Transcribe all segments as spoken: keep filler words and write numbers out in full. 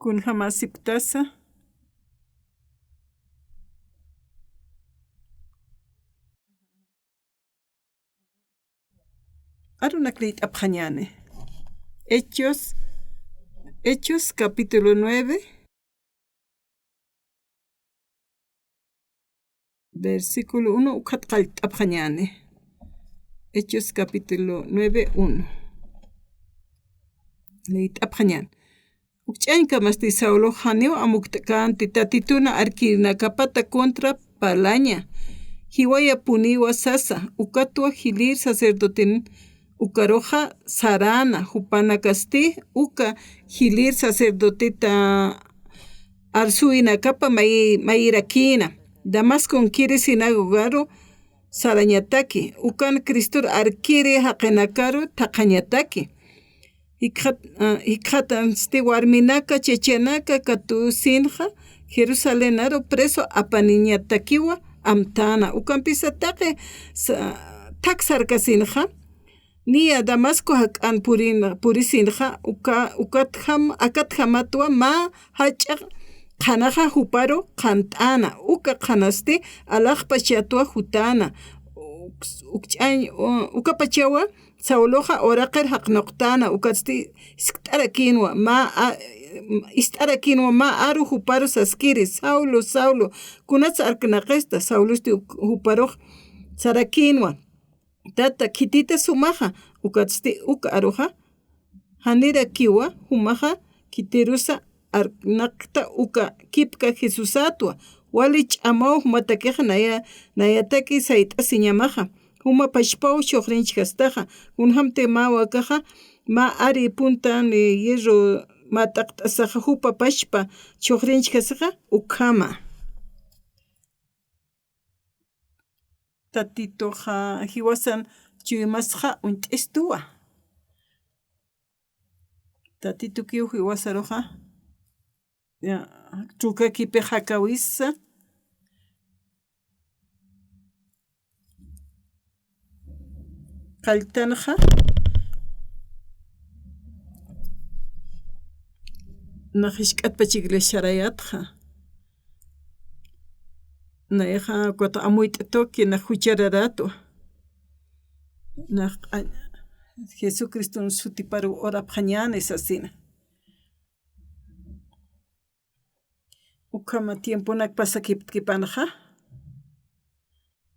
Kunjamasipktasa. Arunak liyt'apxañäni. Hechos, Hechos capítulo nueve, versículo uno, ukat qallt'apxañäni. Hechos capítulo nueve, uno. Liyt'apxañäni. Ukch'añkamasti Saulox janiw amukt'känti Tatitun arkirinakapata contra parlaña, jiwayapuniwa sasa, ukatwa jilïr sacerdoten ukaruxa saräna, jupanakasti uka jilïr sacerdoteta arsuwinakapa may-, mayirakïna, Damasconkiri sinagogaru sarañataki, ukan Cristor arkiri jaqinakaru thaqhañataki. Jikxat-, ah, jikxatansti warminaka, chachanaka katusinxa Jerusalenaru preso apaniñatakiwa amtäna. Ukampisa taqi sa-, thak sarkasinxa, niya Damasco jak'an purin-, purisinxa, uka-, ukatjam-, akatjamatwa mä jach'a qhanaxa juparu qhant'äna, uka qhanasti alaxpachatwa jutäna, uk-, ukch'añ-, u-, ukapachawa Sauloxa uraqir jaqnuqtäna, ukatsti jiskt'arakïnwa, mä a-, jiskt'arakïnwa, mä aru juparu saskiri, Saulo, Saulo, ¿kunats arknaqista? Saulosti uk-, juparux sarakïnwa, Tata, khitita sumaxa, ukatsti uk aruxa janirakiwa, jumaxa khitirusa arknaqta uka kipka Jesusatwa, wali ch'amaw jumatakix naya-, nayataki sayt'asiñamaxa, juma pachpaw chuxrinchjastaxa, kunjamti mä wakaxa, mä ari puntan, eh, hierro mat'aqt'asaxa, jupa pachpa chuxrinchjasaxa, ukhama. Tatituxa jiwasan chuymasxa uñt'istuwa. Tatitukiw jiwasaruxa, ya, trukakipi jakawisa, qalltanxa, nax jisk'atpach iglesiarayatxa. Nayaxa ukat amuyt'atuki nax juchararätwa. Nax q'a-, Jesucriston sutiparu urapxañäni sasina. Ukhama tiemponak pasakiptkipanxa,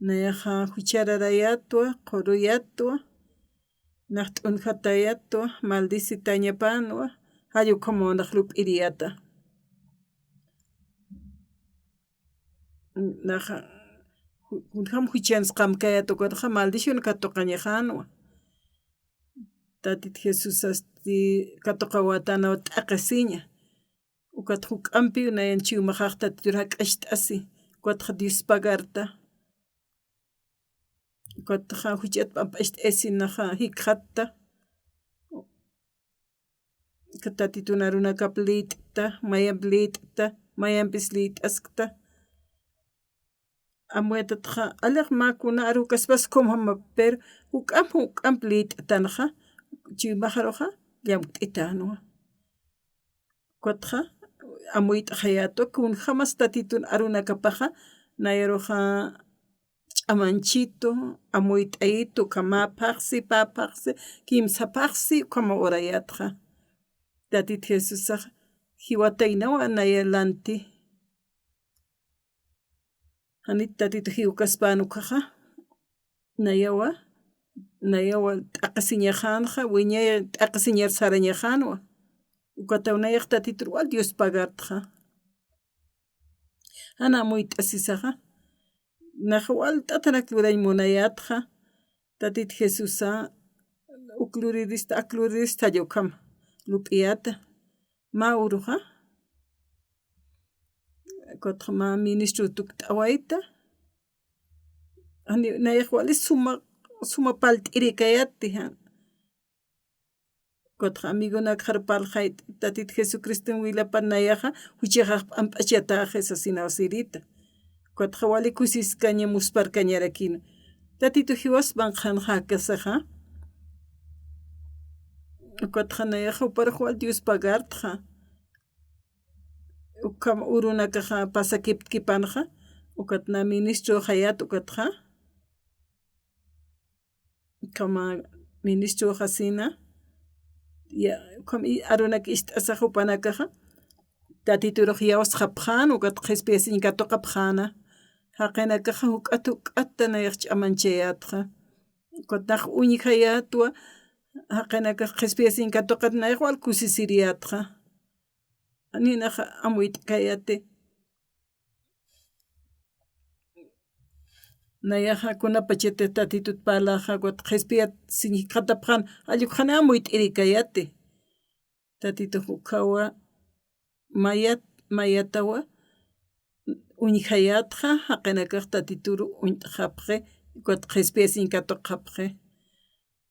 nayaxa juchararayatwa, qhuruyatwa, nax t'unjatayatwa, maldicitañapanwa, jall ukhamaw nax lup'iriyata. Naxa, ju-, kunjam juchans qamkayat ukatxa maldición katuqañaxänwa. Tatit Jesusasti katuqawätänaw t'aqhisiña. Ukat juk'ampiw nayan chuymaxax Tatitur jak'acht'asi, ukatxa Dios pagarta. Ukatxa juchat p'amp'acht'ayasinaxa jikxatta. Ukat Tatitun arunakap liyt'ta, mayamp liyt'ta, mayampis liyt'askta. Amuytatxa, aliq mä kuna arukaspas ukham jama, pero juk'amp, juk'amp liyt'tanxa, chuymaxaruxa, llamkt'itänwa. Ukatxa, amuyt'xayätwa, kunjamas Tatitun arunakapaxa, nayaruxa ch'amanchitu, amuyt'ayitu, ukham mä phaxsi, pä phaxsi, kimsa phaxsi, ukham urayätxa. Tatit Jesusax jiwataynawa naya lanti. Janit Tatitu jiwkaspän ukaxa, nayawa, nayawa t'aqhisiñaxänxa, wiñay t'aqhisiñar sarañaxänwa. Ukataw nayax Tatitur wal Dios pagartxa. Jan amuyt'asisaxa, nax walt'atanak lurañ munayätxa, Tatit Jesusa, uk lurirista, ak lurirista, jall ukham lup'iyäta. Mä uruxa, ukatxa mä ministro tukt'awayta. Jani, nayax wali suma, suma palt'irikayätti, jan. Ukatxa amigonakxar parlxay, Tatit Jesucriston wilapan nayaxa, juchaxax p'amp'achatäxi sasinaw sirita. Ukatxa wali kusiskaña musparkañarakïna. Tatitu jiwaspan qhanxa akasaxa. Ukatxa nayaxa juparux wal Dios pagartxa. Ukham urunakaxa pasakiptkipanxa, ukat na ministroxayät ukatxa. Ukhama ministroxasina, ya, ukham i-, arunak ist'asax jupanakaxa, Tatiturux iyawsxapxän, ukat qhispiyasiñ katuqapxäna. Jaqinakaxa juk'at juk'at nayax ch'amanchayätxa. Ukat nax uñjayätwa, jaqinakax qhispiyasiñ katuqat nayax wal kusisiriyätxa. Ninaxa amuyt'kayäti. Nayaxa kunapachatix Tatitut parlaxa, ukat qhispiyasiñ jikxatapxän, jallukxani amuyt'irikayäti. Tatitux ukhawa mayat, mayatawa uñjayätxa, jaqinakax Tatitur uñt'xapxi, ukat qhispiyasiñ katuqxapxi.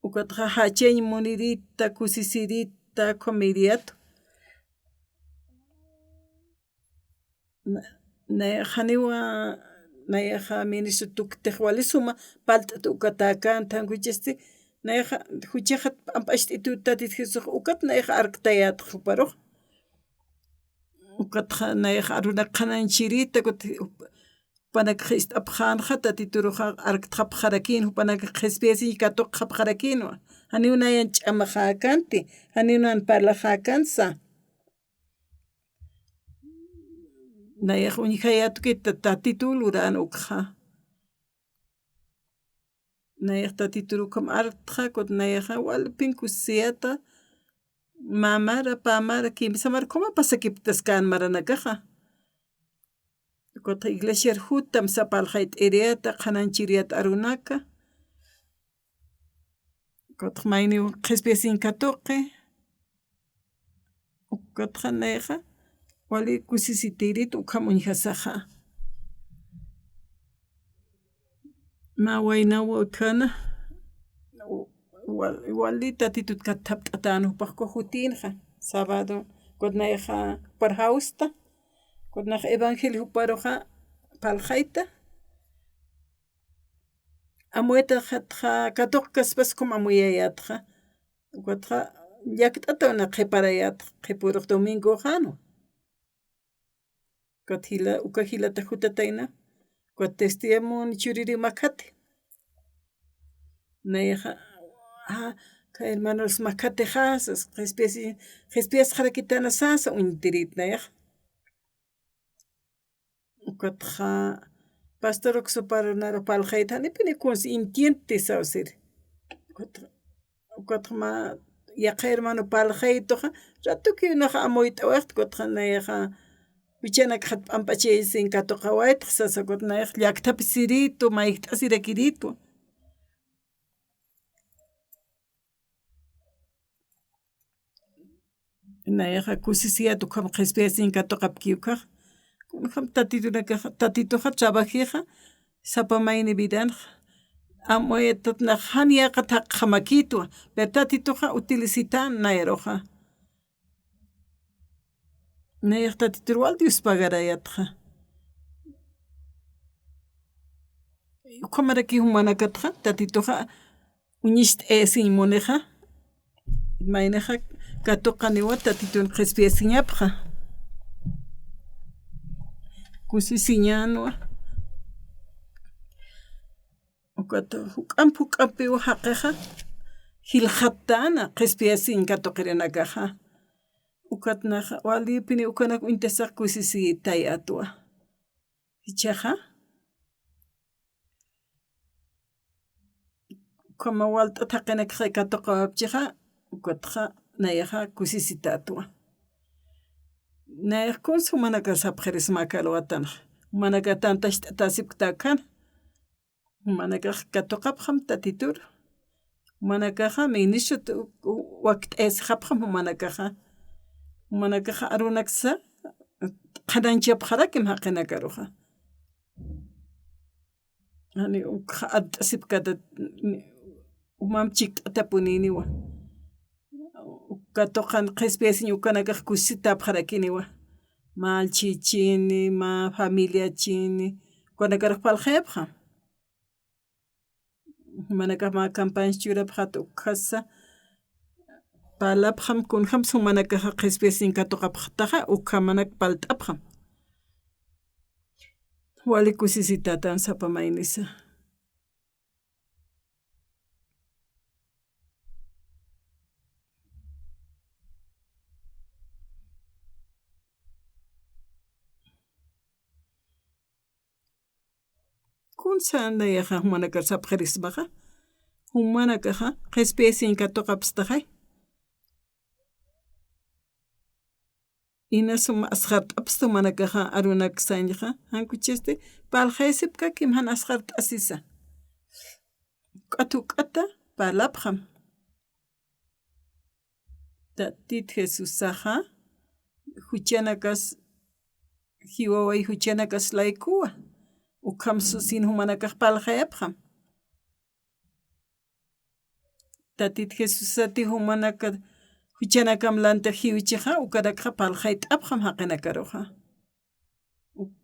Ukatxa jachañ munirita, kusisirita, ukham iriyätwa. Na-, nayax janiwa, nayaxa ministro tuktix wali suma palt'at ukatäkän, jan juchasti, nayaxa juchaxa p'amp'acht'itu Tatit Jesús, ukat nayaxa arktayätxa juparux. Ukatxa nayaxa arunak qhanañchirita, ukat jupanakax ist'apxänxa, Tatituruxa arktxapxarakïn, jupanakax qhispiyasiñ katuqxapxarakïnwa. Janiw nayan ch'amaxäkänti, janiw nan parlaxäkänsa. Nayax uñjayätki Tatitu lurän ukxa. Nayax Tatitur ukham arktxa, ukat nayaxa walipin kusisiyäta, mä mara, pä mara, kimsa mara, ukhama pasakiptaskän maranakaxa. Ukat iglesiar jutam sapalxayt'iriyäta, qhanañchiriyät arunaka. Ukatxa mayniw qhispiyasiñ katuqi. Ukatxa nayaxa wali kusisitïrit ukham uñjasaxa. Mä waynaw utjäna, wal-, wali Tatitut kathapt'atän jupax uka jutïnxa, sábado, ukat nayaxa jupar jawsta, ukat nax evangelio juparuxa parlxayta. Amuyataxa katuqkaspas ukham amuyayätxa. Ukatxa llakt'ataw na qhiparayät, qhipürux domingoxänwa. Ukat jila, uka jilata jutatayna, ukat testimonio chuririw makhati. Nayaxa, ah, aka hermanos makhatixa, sas, qhispiyasi, qhispiyasxarakitana sasa uñtirit nayaxa. Ukatxa pastor uksuparunaru parlxayta, janipini kunsa intienti sawsiri. Ukatxa, ukatxa mä yaqha hermano parlxaytuxa, ratukiw naxa amuyt'awaxta, ukatxa nayaxa juchanakxat p'amp'achayasiñ katuqawaytxa sasa, ukat nayax llakthapisiritu, mayjt'asirakiritwa. Nayaxa kusisiyät ukham qhispiyasiñ katuqapki ukax. Kunjam Tatitunakaxa, Tatituxa trabajixa, sapa mayni vidanxa. Amuyatat nax jan yäqat jaqxamakïtwa, pero Tatituxa utilicitän nayaruxa. Nayax Tatitur wal Dios pagarayätxa. Ukhamaraki jumanakatxa, Tatituxa uñist'ayasiñ munixa, maynixa katuqaniwa Tatitun qhispiyasiñapxa. Kusisiñänwa. Ukat juk'amp juk'ampiw jaqixa jilxatäna qhispiyasiñ katuqirinakaxa. Ukat naxa walipini ukanak uñtasax kusisitayätwa. Jichhaxa, ukhama walt'at jaqinakxa katuqawapchixa, ukatxa nayaxa kusisitätwa. Nayax kunsa jumanakax sapxirisma aka alwatanxa. Jumanakax tantacht'atäsipktäkana. Jumanakax katuqapxam Tatitur. Jumanakaxa ministrot wakt'ayasixapxam jumanakaxa. Jumanakaxa arunaksa qhanañchapxarakim jaqinakaruxa. Jani ukxa art'asipkata, jumamp chikt'atapunïniwa. Katuqan qhispiyasiñ ukanakax kusisitäpxarakiniwa. Mä allchhichini, mä familiachini, ukanakarux parlxayapxam. Jumanakax mä campañas churapxät ukkhasa, parlapxam kunjams jumanakaxa qhispiyasiñ katuqapxtaxa, ukhamanak parlt'apxam. Wali kusisitatan sapa maynisa. Kunsa nayaxa jumanakar sapxirismaxa, jumanakaxa qhispiyasiñ katuqapstaxay. Inas suma asxart'apsta jumanakaxa arunaksañxa, jan kuchisti parlxayasipkakim jan asxart'asisa. Juk'at juk'ata parlapxam. Tatit Jesusaxa juchanakas, jiwaway juchanakas laykuwa. Ukham sasin jumanakax parlxayapxam. Tatit Jesusati jumanaka juchanakam lantix jiwchixa, ukanakxa parlxayt'apxam jaqinakaruxa. U-,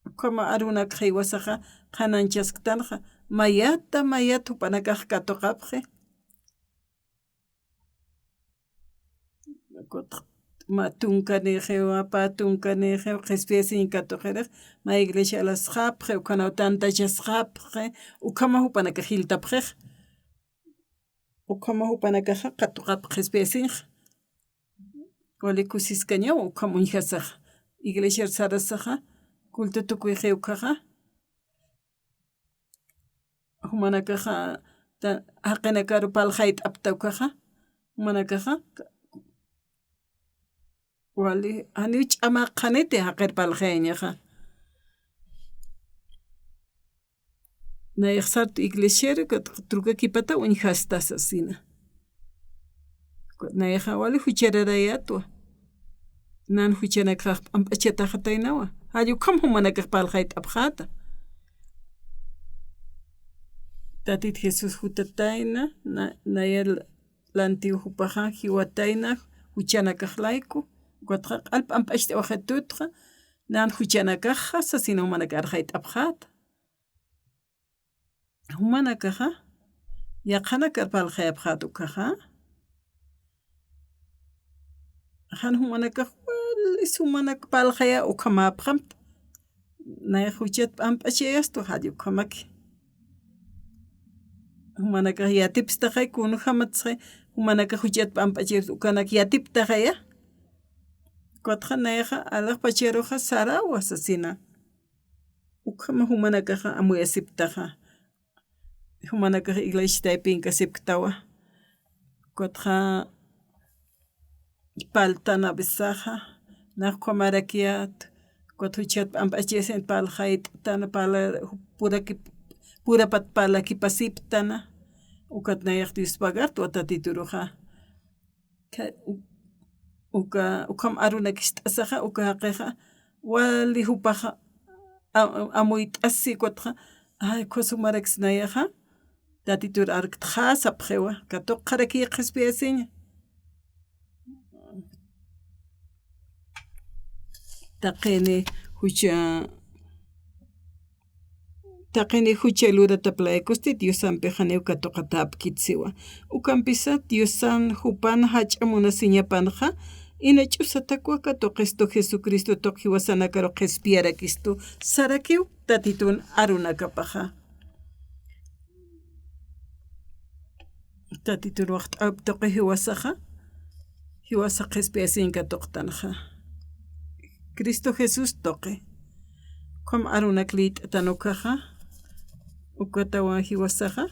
ukhama arunakxa jiwasaxa qhanañchasktanxa, mayata mayata jupanakax katuqapxi. Mä tunkanïxiw, mä pä tunkanïxiw qhispiyasiñ katuqirix, mä iglesia alasxapxi, ukhanaw tantachasxapxi, ukhama jupanakax jiltapxix. Ukhama jupanakaxa katuqapxi qhispiyasiñxa. Wali kusiskañaw ukham uñjasaxa. Iglesiar sarasaxa, culto tukuyxi ukkhaxa. Jumanakaxa, ta-, jaqinakaru parlxayt'apta ukkhaxa. Jumanakaxa, wali, janiw ch'amaq qhaniti jaqir parlxayañaxa. Nayax sartu iglesiaru, kat-, trukakipata uñjasta sasina. Nayaxa wali juchararayatwa. Nan juchanakax p'amp'achataxataynawa. Jall ukham jumanakax parlxayt'apxäta. Tatit Jesús jutatayna, na-, naya lantiw jupaxa jiwatayna, juchanakax layku, ukatxa q'al p'amp'acht'awayxitutxa, nan juchanakaxa sasina jumanakax arxayt'apxäta. Jumanakaxa, yaqhanakar parlxayapxäta ukkhaxa. Jan jumanakax wali sumanak parlxaya ukhamäpxamta. Nayax juchat p'amp'achayastu, jall ukhamaki. Jumanakax yatipstaxay, kunjamatsxay, jumanakax juchat p'amp'achayapxi, ukanak yatiptaxaya. Ukatxa nayaxa alaxpacharuxa sarawa sasina. Ukhama jumanakaxa amuyasiptaxa. Jumanakax iglesia taypinkasipktawa. Ukatxa parltan avisaxa, nax ukhamaraki, ukat juchat p'amp'achayasin parlxayt'tan, parla-, puraki-, purapat parlakipasiptana, ukat nayax Dios pagartwa Tatituruxa. Ka-, u-, uka, ukham arunakist'asaxa, uka jaqixa, wali jupaxa, a-, a-, amuyt'asi ukatxa, ay, ukhas jumarakis nayaxa, Tatitur arktxa sapxiwa, katuqxaraki qhispiyasiña. Taqini jucha, taqini jucha luratap laykusti Diosampix janiw katuqatäpkit siwa. Ukampisa Diosan jupan jach'a munasiñapanxa, ina ch'usatakwa katuqistu Jesucristo tuq jiwasanakaru qhispiyarakistu sarakiw Tatitun arunakapaxa. Tatitun waxt'awip tuqi jiwasaxa, jiwasa qhispiyasiñ katuqtanxa. Cristo Jesús tuqi. Ukham arunak liyt'atan ukkhaxa, ukatawa jiwasaxa,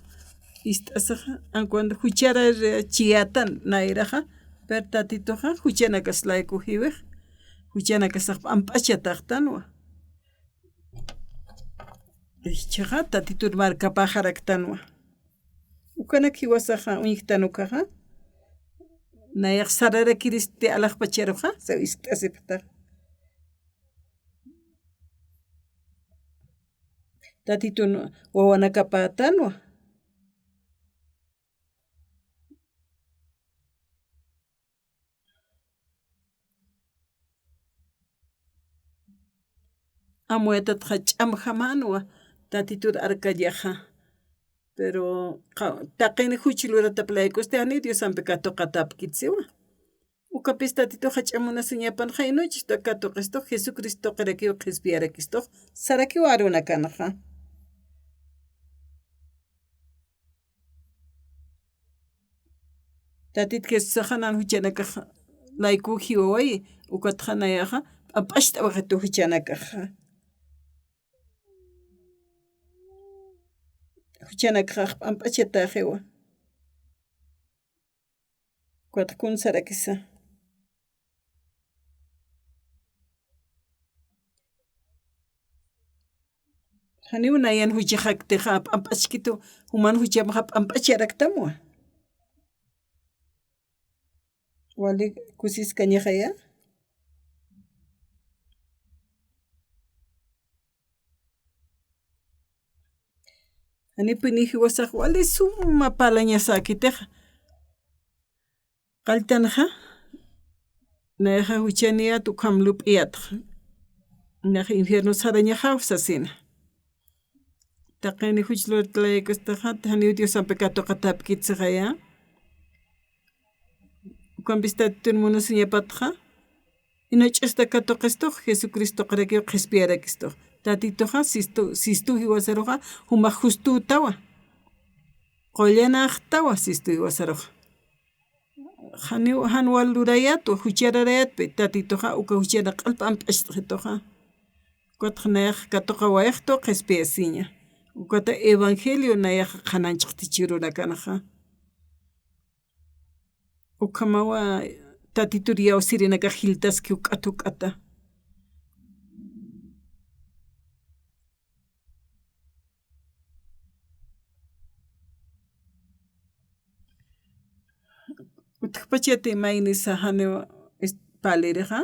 ist'asaxa, aun cuando jucharar chiyatan nayraxa, pero Tatituxa juchanakas layku jiwix, juchanakasax p'amp'achataxtanwa. Jichhaxa Tatitur markapaxaraktanwa. Ukanak jiwasaxa uñjtan ukkhaxa, nayax sararakiristi alaxpacharuxa, saw iskt'asipxtax. Tatitun wawanakapätanwa. Amuyatatxa ch'amjamänwa Tatitur arkallaxa. Pero qa-, taqini juch luratap laykusti janiw Diosampi katuqatäpkit siwa. Ukapis Tatitu jach'a munasiñapanxa, inuch'usta katuqistux, Jesucristo tuqirakiw qhispiyarakistu, sarakiw arunakanxa. Tatit Jesusaxa nan juchanakax layku jiwawayi, ukatxa nayaxa p'amp'acht'awaxitu juchanakaxa. Juchanakax p'amp'achatäxiwa. Ukat kun sarakisa. Janiw nayan juchax jaktixa, p'amp'achkitu, juman juchamxa p'amp'acharaktamwa. Wali kusiskañaxaya. Janipuni jiwasax wali suma parlañasäkitixa. Qalltanxa, nayaxa juchaniyät ukham lup'iyätxa. Nax infierno sarañaxaw sasina. Taqini juch lugartix laykustaxa, janiw Diosampi katuqatäpkit sixaya. Ukampis Tatitun munasiñapatxa, inuch'usta katuqistux, Jesucristo tuqirakiw qhispiyarakistu. Tatituxa sistu, sistu jiwasaruxa, jumax justütawa. Qullanäxtawa sistu jiwasaruxa. Janiw, jan wal lurayätwa, juchararayätpi, Tatituxa uka juchana q'al p'amp'acht'xituxa. Ukatxa nayax katuqawayxitu qhispiyasiña. Ukata evangelio nayax qhananchixti jichhürunakanxa. Ukhamawa Tatitur iyawsirinakax jiltaski juk'at juk'ata. Utjpachati maynisa janiw ist-, parlirixa.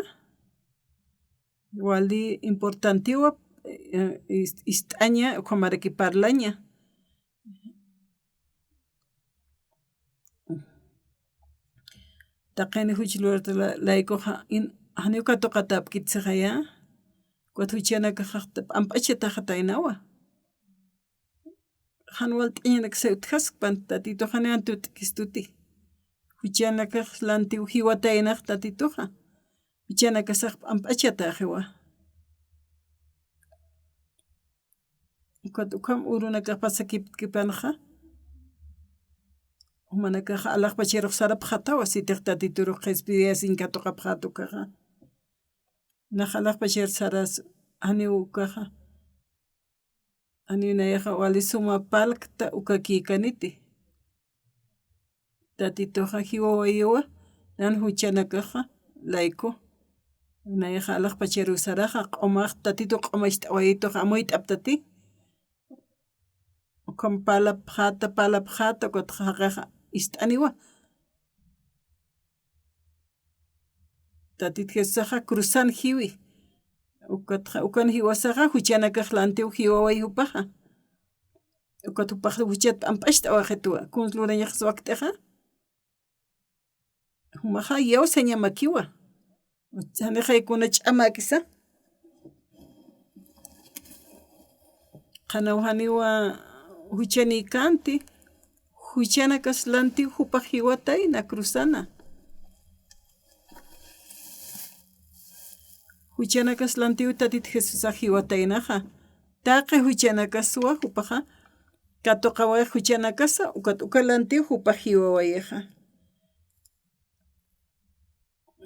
Wali importantiwa, eh, ist-, ist'aña, ukhamaraki parlaña. Taqini juch lugartix la-, laykuxa in-, janiw katuqatäpkit sixaya. Ukat juchanakax p'amp'achataxataynawa. Jan walt'añanaksa utjaskpan, Tatituxa janiw antut'kistuti. Juchanakax lantiw jiwataynax Tatituxa. Juchanakasax p'amp'achatäxiwa. Ukat ukham urunakax pasakiptkipanxa, jumanakax alaxpacharux sarapxätawa, sitix Tatiturux qhispiyasiñ katuqapxät ukaxa. Nax alaxpachar saras, janiw ukaxa. Janiw nayaxa wali suma parlkta ukakïkaniti. Tatituxa jiwawayiwa, nan juchanakaxa layku. Nayaxa alaxpacharuw saraxa, q'umax, Tatitu q'umacht'awayituxa amuyt'aptati. Ukham parlapxäta, parlapxäta, ukatxa jaqixa ist'aniwa. Tatit Jesusaxa cruzan jiwi. Ukatxa, ukan jiwasaxa, juchanakax lantiw jiwaway jupaxa. Ukat jupax juchat p'amp'acht'awayxituwa. Kuns lurañaxsa wakt'ixa. Jumaxa iyawsañamakiwa. Janixay kuna ch'amäkisa. Qhanaw janiwa juchanïkänti, juchanakas lantiw jupax jiwatayna cruzana. Juchanakas lantiw Tatit Jesusax jiwataynaxa. Taqi juchanakaswa jupaxa, katuqaway juchanakasa, ukat uka lantiw jupax jiwawayixa.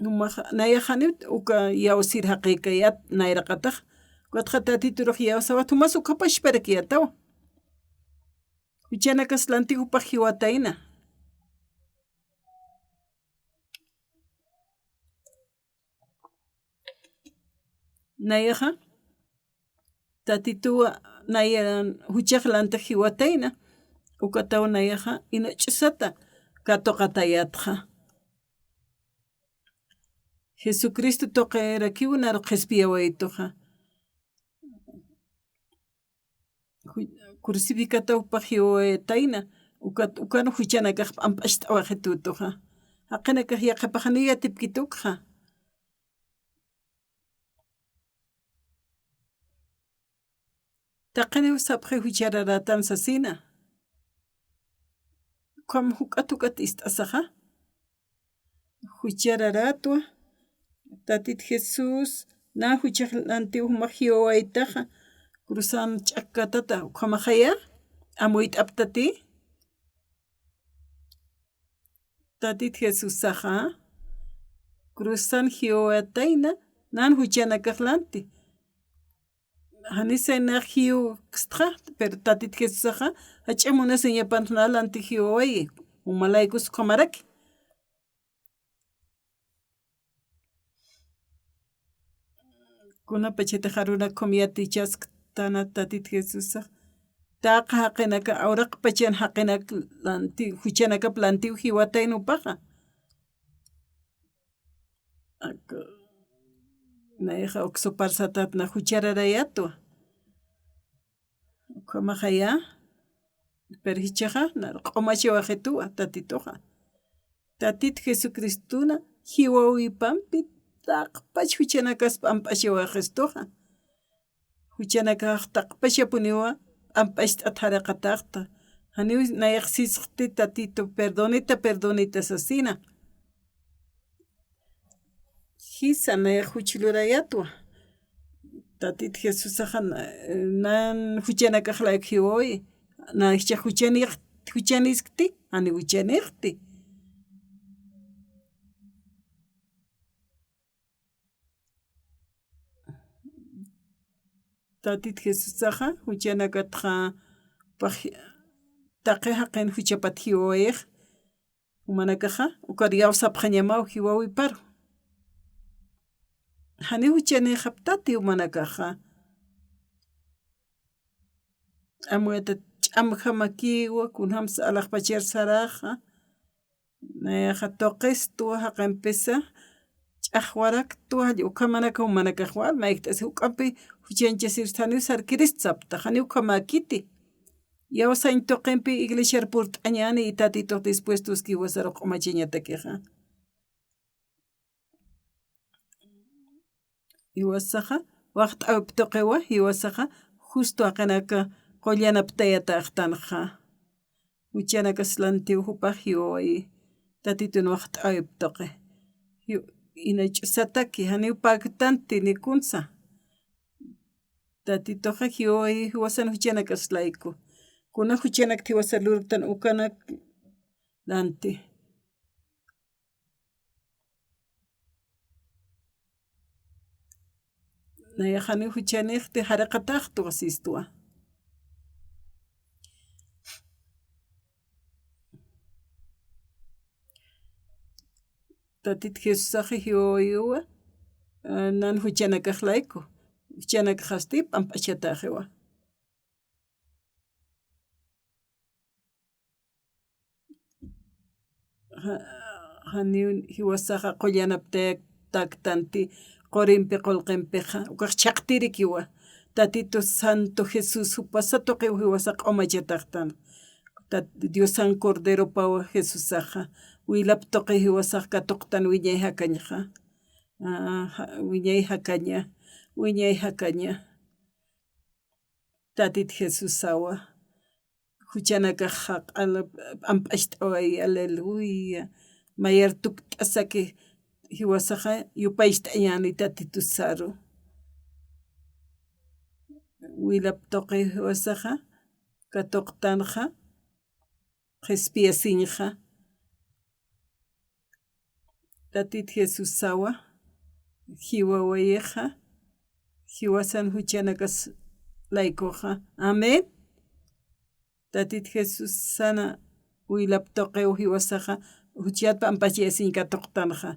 Jumaxa, nayax janiw uka iyawsir jaqïkayät nayraqatax, ukatxa Tatiturux iyawsawayät, jumas uka pachparakiyätawa. Juchanakas lantiw jupax jiwatayna. Nayaxa, Tatituwa naya juchax lantix jiwatayna, ukataw nayaxa inuch'usata katuqatayätxa. Jesucristo tuqirakiw naru qhispiyawayituxa. Ju-, crucificataw jupax jiwawaytayna, ukat, ukan juchanakax p'amp'acht'awayxitutuxa. Jaqinakax yaqhipax janiw yatipkitukxa. Taqiniw sapxi juchararätan sasina. Ukham juk'at juk'at ist'asaxa. Juchararätwa, Tatit Jesús, na juchax lantiw jumax jiwawaytaxa, cruzan ch'akkatata, ukhamaxaya, amuyt'aptati. Tatit Jesusaxa, cruzan jiwawaytayna, nan juchanakax lanti. Janis nax jiwkstxa, pero Tatit Jesusaxa, jach'a munasiñapan na lanti jiwawayi, jumalaykus ukhamaraki. Kunapachatix arunak ukham yatichasktana Tatit Jesusax, taqi jaqinaka awraqpachan jaqinak lanti, juchanakap lantiw jiwatayna jupaxa. Ak-, nayaxa uksuparsatät na juchararayätwa. Ukhamaxaya, pero jichhaxa, nar q'umachiwayxituwa, Tatituxa. Tatit Jesucristona, jiwawipampi, taqpach juchanakas p'amp'achiwayxistuxa. Juchanakax taqpachapuniwa, p'amp'acht'at jariqataxta. Janiw nayax sisxti Tatitu, perdonita, perdonita sasina. Jisa nayax juch lurayätwa. Tatit Jesusaxa na-, nan juchanakax layku jiwawi. Nayax juchanix-, juchaniskti, jani juchanixti. Tatit Jesusaxa, juchanakatxa, pax-, taqi jaqin juchapat jiwawayix, jumanakaxa, ukar iyawsapxañamaw jiwawiparu. Jani juchanixaptati jumanakaxa. Amuyta ch'amjamakiwa, kunjamsa alaxpachar saraxa. Nayaxa tuqistwa, jaqimpisa, ch'axwaraktwa, ukhamanaka jumanakaxwa, mayjt'asi juk'ampi juchañchasirsa janiw sarkirist sapta, jani ukhamäkiti. Iyawsañ tuqimpi iglesiar purt'añäni, Tatitux dispuestos jiwasarux q'umachañatakixa. Jiwasaxa, waxt'äwip tuqiwa, jiwasaxa, justo jaqinaka qullanaptayataxtanxa. Juchanakas lantiw jupax jiwawayi, Tatitun waxt'äwip tuqi. Jiw-, ina ch'usataki, janiw paktanti ni kunsa. Tatituxa jiwawayi, jiwasan juchanakas layku. Kuna juchanakti jiwasa lurtan ukanak lanti. Nayax jani juchanixti jariqataxtwa sistwa. Tatit Jesusax jiwawayiwa, eh, nan juchanakax layku. Juchanakaxasti p'amp'achatäxiwa. Ja-, janiw jiwasaxa qullanaptayaktanti qurimpi qullqimpixa, ukax chhaqtirikiwa. Tatitu Santo Jesús, jupasa tuqiw jiwasa q'umachataxtan. Tat-, Diosan Corderopawa Jesusaxa, wilap tuqi jiwasax katuqtan wiñay jakañxa. Ah, ja-, wiñay jakaña, wiñay jakaña. Tatit Jesusawa, juchanakax jaq'al p'amp'acht'away, aleluya. Mayar tukt'asaki jiwasaxa yupaycht'añäni Tatitusaru. Wilap tuqi jiwasaxa katuqtanxa, qhispiyasiñxa. Tatit Jesusawa, jiwawayixa, jiwasan juchanakas laykuxa. Amén. Tatit Jesusana wilap tuqiw jiwasaxa, juchat p'amp'achayasiñ katuqtanxa.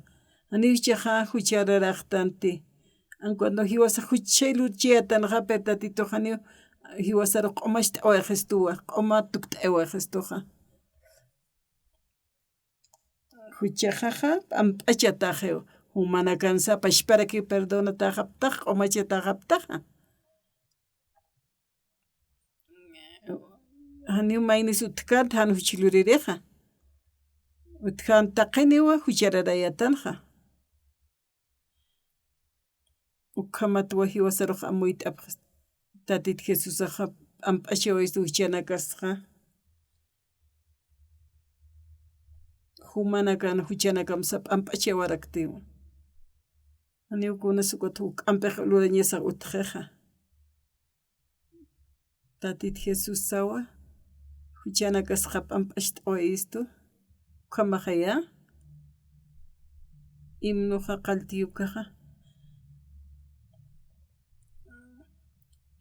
Janiw jichhaxa juchararaxtanti. An cuando jiwasa juchay lurchayatanxa, pero Tatitux janiw jiwasarux q'umacht'awayxistuwa, q'uma tukt'awayxistuxa. Juchaxaxa p'amp'achataxiw, jumanakansa pachparaki perdonatäxaptax, q'umachataxaptaxa. Janiw maynis utjkänti, jan juch luririxa. Utjänt taqiniwa juchararayatanxa. Ukhamatwa jiwasarux amuyt'apxi. Tatit Jesusaxa p'amp'achawayistu juchanakasxa. jumanakan juchanakamsa p'amp'achawaraktiwa. Janiw kunas ukat juk'ampix lurañasax utjixa. Tatit Jesusawa juchanakasxa p'amp'acht'awayistu. Ukhamaxaya, himnoxa qalltiyukaxa.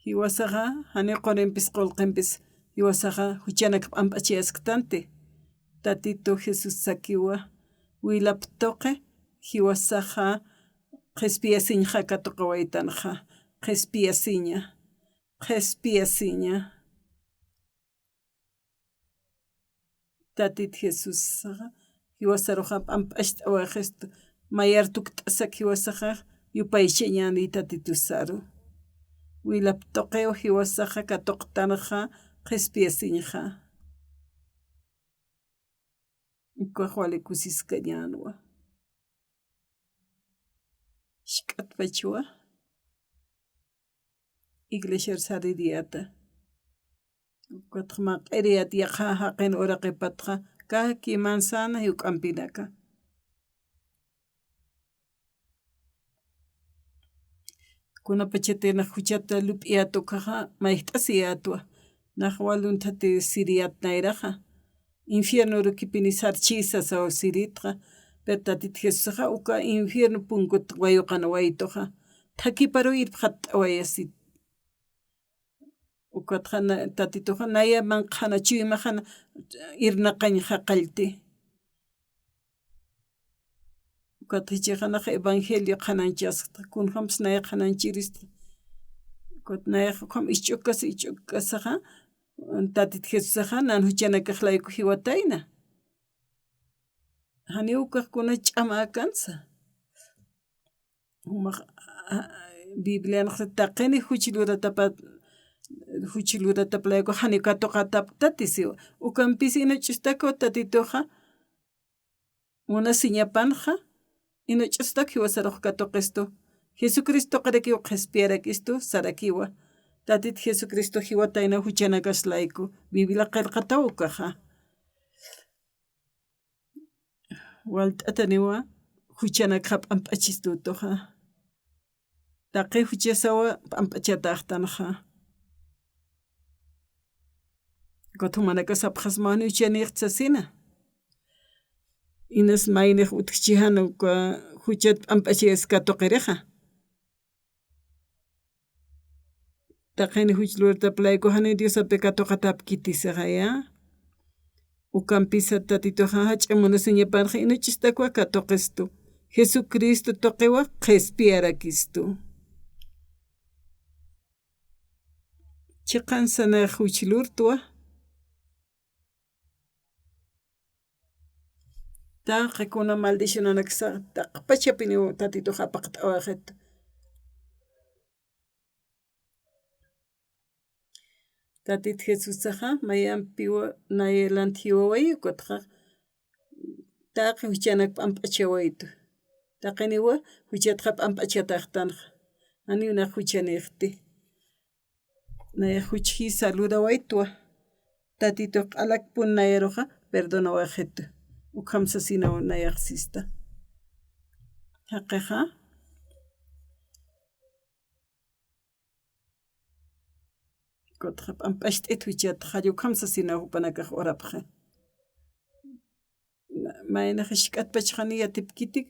Jiwasaxa, janiw qurimpis qullqimpis, jiwasaxa juchanak p'amp'achayasktanti. Tatitu Jesús sakiwa, wilap tuqi, jiwasaxa qhispiyasiñxa katuqawaytanxa, qhispiyasiña, qhispiyasiña. Tatit Jesusaxa, jiwasaruxa p'amp'acht'awayistu, mayar tukt'asak jiwasaxa, yupaychañäni Tatitusaru. Wilap tuqiw jiwasaxa katuqtanxa, qhispiyasiñxa. Ukax wali kusiskañänwa. Jisk'atpachwa. Iglesiar saririyäta. Ukatxa maq'iriyät yaqha jaqin uraqipatxa, kaki manzana juk'ampinaka. Kunapachatï nax juchat lup'iyät ukaxa, mayjt'asiyätwa. Nax wal uñthatisiriyät nayraxa. Infierno urukipini sarchisa sasaw siritxa, pero Tatit Jesusaxa uka infierno punkut wayuqanawaytuxa, thakhiparuw irpxatt'awayasit. Ukatxa na-, Tatituxa naya manqhana chuymaxana irnaqañxa qallti. Ukat jichhaxa nax evangelio qhanañchasxta, kunjams naya qhanañchirista. Ukat nayax ukham isch'ukas, isch'ukasaxa, Tatit Jesusaxa nan juchanakax layku jiwatayna. Janiw ukax kuna ch'amäkansa. Jumax, a, Biblianxa taqini juch luratapa, juch luratap layku janiw katuqatapktati siwa. Ukampis inuch'ustakwa Tatituxa munasiñapanxa, inuch'ustak jiwasarux katuqistu. Jesucristo tuqirakiw qhispiyarakistu sarakiwa. Tatit Jesucristo jiwatayna juchanakas layku. Biblia qillqataw ukaxa. Walt'ataniwa juchanakxa p'amp'achistutuxa. Taqi juchasawa p'amp'achatäxtanxa. Ukat jumanakas sapxasma jan juchanïxt sasina. Inas maynix utjchi jan uka juchat p'amp'achayas katuqirixa. Taqini juch luratap layku janiw Diosapi katuqatapkiti sixaya. Ukampisa Tatituxa jach'a munasiñapanxa inuch'ustakwa katuqistu. Jesucristo tuqiwa qhispiyarakistu. Chiqansa nayax juch lurtwa. Taqi kuna maldicionanaksa taqpachapiniw Tatitux apaqt'awayxit. Tatit Jesusaxa mayampiwa nayax lant jiwawayi, ukatxa taqi juchanak p'amp'achawayitu. Taqiniwa juchatxa p'amp'achatäxtanxa. Janiw nax juchanïxti. Nayax juchjisa lurawaytwa. Tatitux q'alakpun nayaruxa perdonawayxitu. Ukham sasinaw nayax sista. Jaqixa. Ukatxa p'amp'acht'it juchat, jall ukham sasinaw jupanakax urapxi. Maynax jisk'atpachxani yatipkiti,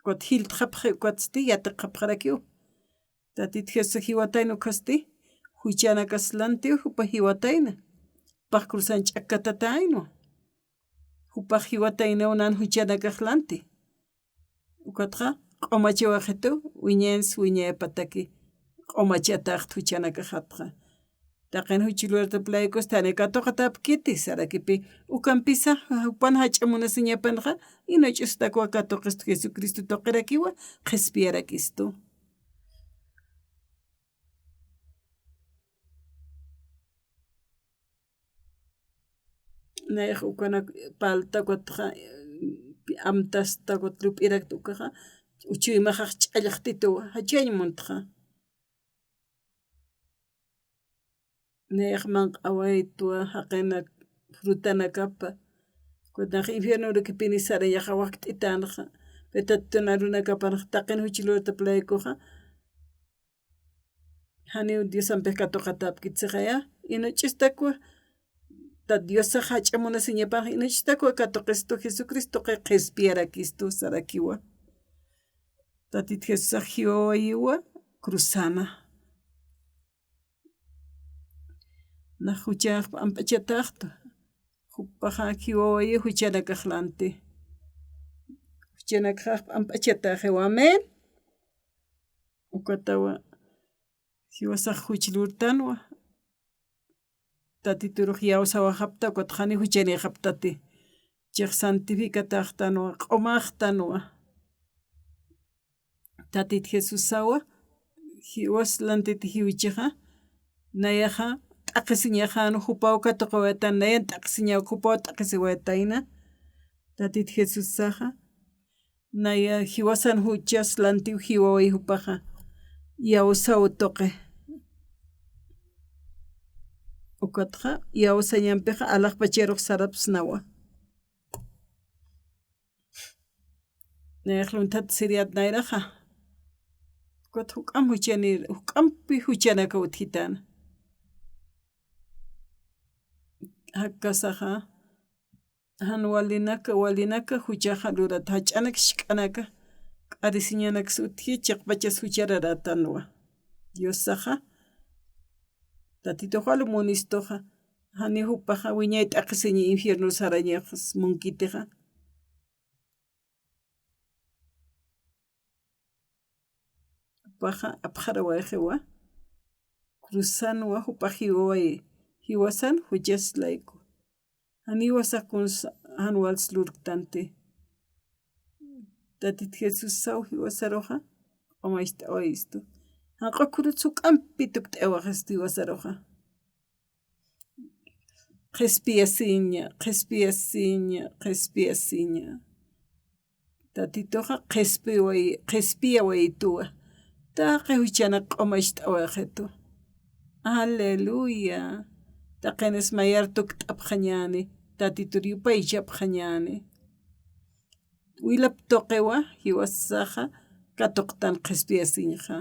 ukat jiltxapxi ukatsti yatiqapxarakiw. Tatit Jesús jiwatayna ukhasti, juchanakas lantiw jupa jiwatayna. Jupax cruzan ch'akkatatäynwa. Jupax jiwataynaw nan juchanakax lanti. Ukatxa q'umachawayxitu, wiñayans wiñayapataki q'umachatäxt juchanakaxatxa. Taqin juch luratap laykusti janiw katuqatapkiti, sarakipi ukampisa jupan jach'a munasiñapanxa, inuch'ustakwa katuqistu Jesucristo tuqirakiwa, qhispiyarakistu. Nayax ukanak palta ukatxa, amtasta ukat lup'irakta ukaxa, chuymaxax ch'allxtituwa, jachañ muntxa. Nayax manq'awaytwa, jaqinak frutanakapa, Kunanxa infierno urukipini sarañaxa wakt'itänxa. Pero Tatitun arunakapanxa taqin juch lurtap laykuxa janiw Diosampix katuqatäpkit sixaya. Inuch'istakwa, ta Diosax jach'a munasiñapanxa inuch'istakwa katuqistu, Jesucristoxa qhispiyarakistu sarakiwa. Tatit Jesusax jiwawayiwa cruzana. Nax juchax p'amp'achatäxtu. Jupaxa jiwawayi juchanakax lanti. Juchanakax p'amp'achatäxiwa. Amén. Ukatawa jiwasax juch lurtanwa. Tatiturux iyawsawaxapta, ukat jani juchanïxaptati. Chix santificatäxtanwa, q'umäxtanwa. Tatit Jesusawa, jiwas lantiti jiwchixa, nayaxa t'aqhisiñaxän, jupaw katuqiwaytan, nayan t'aqhisiñaw, jupaw t'aqhisiwaytayna. Tatit Jesusaxa, naya jiwasan juchas lantiw jiwawayi jupaxa, iyawsaw tuqi. Ukatxa, iyawsañampixa, alaxpacharux sarapsnawa. Nayax lunthat siriyät nayraxa. Ukat juk'amp juchanïr, juk'ampi juchanaka utjitäna. Jakasaxa, jan walinaka, walinaka juchaxa lurat, jach'anak, jisk'anaka, k'arisiñanaks utji, chiqpachas juchararätanwa. Diosaxa, Tatitux wal munistuxa, jani jupaxa wiñay t'aqhisiñi infierno sarañax munkitixa. Jupaxa apxarawayxiwa, cruzanwa, jupax jiwawayi, jiwasan juchas layku. Jan jiwasax kunsa, jan wals lurktanti. Tatit Jesusaw jiwasaruxa, q'umacht'awayistu. Janq'u cruz juk'ampi tukt'awaxistu jiwasaruxa. Qhispiyasiña, qhispiyasiña, qhispiyasiña. Tatituxa qhispiway-, qhispiyawayituwa. Taqi juchanak q'umacht'awayxitu. Aleluya. Taqinis mayar tukt'apxañäni, Tatitur yupaychapxañäni. Wilap tuqiwa, jiwasaxa katuqtan qhispiyasiñxa.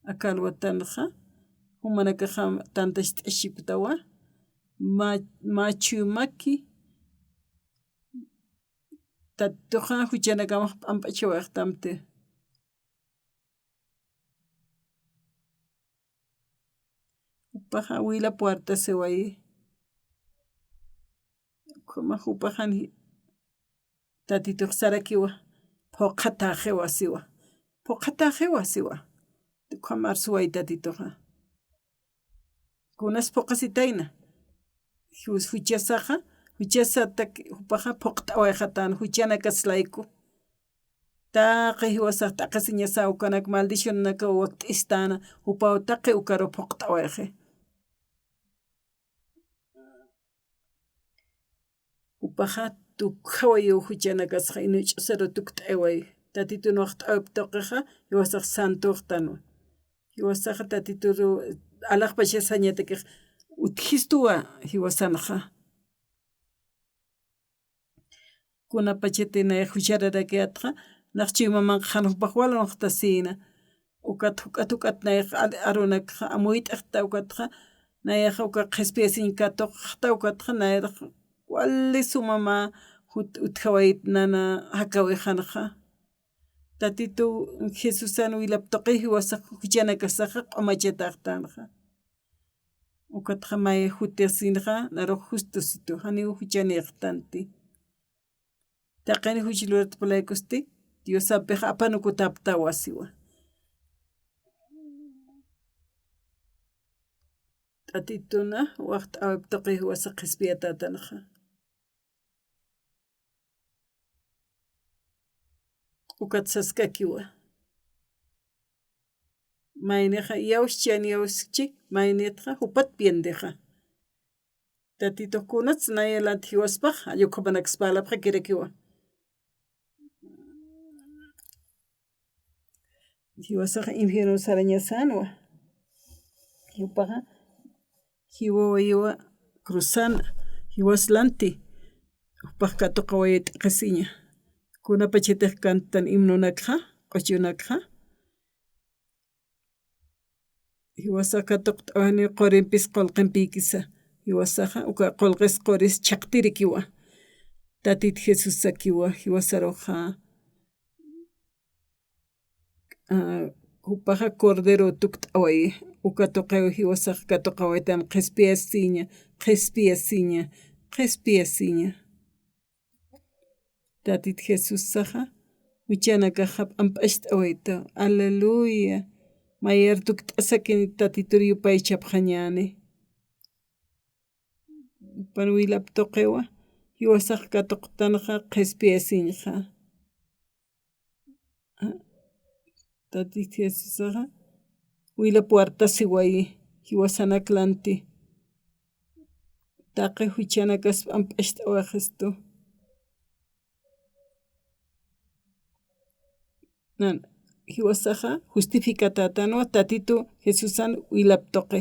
Aka alwatanxa, jumanakaxa tantacht'asipktawa, mä, mä chuyma, Tatituxa juchanakamax p'amp'achawayxtamti. Jupaxa wilap wartasiwayi. Ukhamax jupaxan Tatitux sarakiwa, phuqhatäxiwa siwa. Phuqhatäxiwa siwa. Ukham arsuwayi Tatituxa. Kunas phuqhasitayna. Ju-, juchasaxa, juchasatak jupaxa phuqt'awayxatän, juchanakas layku. Taqi jiwasax t'aqhisiñasa ukanak maldicionanakaw wakt'istan, jupaw taqi ukaru phuqt'awayxi. Jupaxa tukjawayiw juchanakasxa, inuch'usaru tukt'awayi. Tatitun waxt'äwip tuqixa, jiwasax santuxtanwa. Jiwasaxa Tatituru alaxpachasañatakix utjistuwa jiwasanxa. Kunapachati nayax juchararakiyätxa, nax chuymamanxa jan jupax walunxtasïna. Ukat juk'at juk'at nayax al-, arunakxa amuyt'axta ukatxa, nayaxa uka qhispiyasiñ katuqxta ukatxa, nayax wali suma mä jut-, utjawayt nana jakawixanxa. Tatitu Jesusan wilap tuqi jiwasax juchanakasaxa q'umachataxtanxa. Ukatxa may jutisinxa, narux justusitu, janiw juchanïxtanti. Taqin juch luratpalaykusti, Diosampix apanukutaptawa siwa. Tatituna, waxt'äwip tuqi jiwasax qhispiyatätanxa. Ukat saskakiwa. Maynixa iyawschani iyawskchi, maynitxa jupat piendixa. Tatitux kunats nayalat jiwaspax, jall ukhamanaksa parlapxakirakiwa. Jiwasax infierno sarañasänwa. Jupaxa jiwawayiwa cruzan, jiwas lanti. jupax katuqaway t'aqhisiña. Kunapachatix kantan himnonakxa, q'uchunakxa. Jiwasax katuqt'awani qurimpis qullqimpïkisa. Jiwasaxa, uka qullqis quris chhaqtirikiwa. Tatit Jesusakiwa, jiwasaruxa. Ah, jupaxa Cordero tukt'awayi, uka tuqiw jiwasax katuqawaytan qhispiyasiña, qhispiyasiña, qhispiyasiña. Tatit Jesusaxa, juchanakaxa p'amp'acht'awayta. Aleluya. Mayar tukt'asakin Tatitur yupaychapxañäni. Pan wilap tuqiwa, jiwasax katuqtanxa qhispiyasiñxa. Tatit Jesusaxa, wilap wartasiwayi, jiwasanak lanti. Taqi juchanakas p'amp'acht'awaxistu. Nan, jiwasaxa justificatätanwa Tatitu Jesusan wilap tuqi.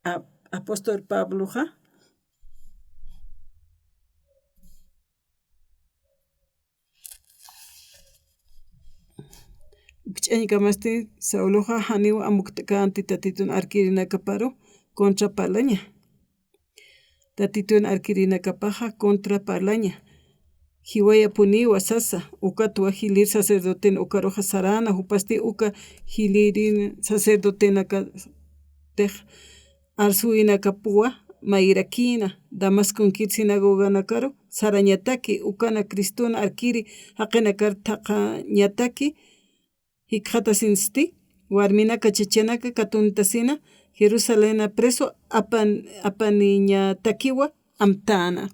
A-, apóstol Pabloxa. Ukch'añkamasti Sauloxa janiw amukt'känti Tatitun arkirinakaparu contra parlaña. Tatitun arkirinakapaxa contra parlaña. Jiwayapuniwa sasa, ukatwa jilïr sacerdoten ukaruxa saräna, jupasti uka jilïrin sacerdotenakatix arsuwinakapuwa mayirakïna, Damasconkir sinagoganakaru sarañataki, ukana Criston arkiri jaqinakar thaqhañataki, jikxatasinsti, warminaka chachanaka katuntasina, Jerusalena preso apan-, apaniñatakiwa amtäna.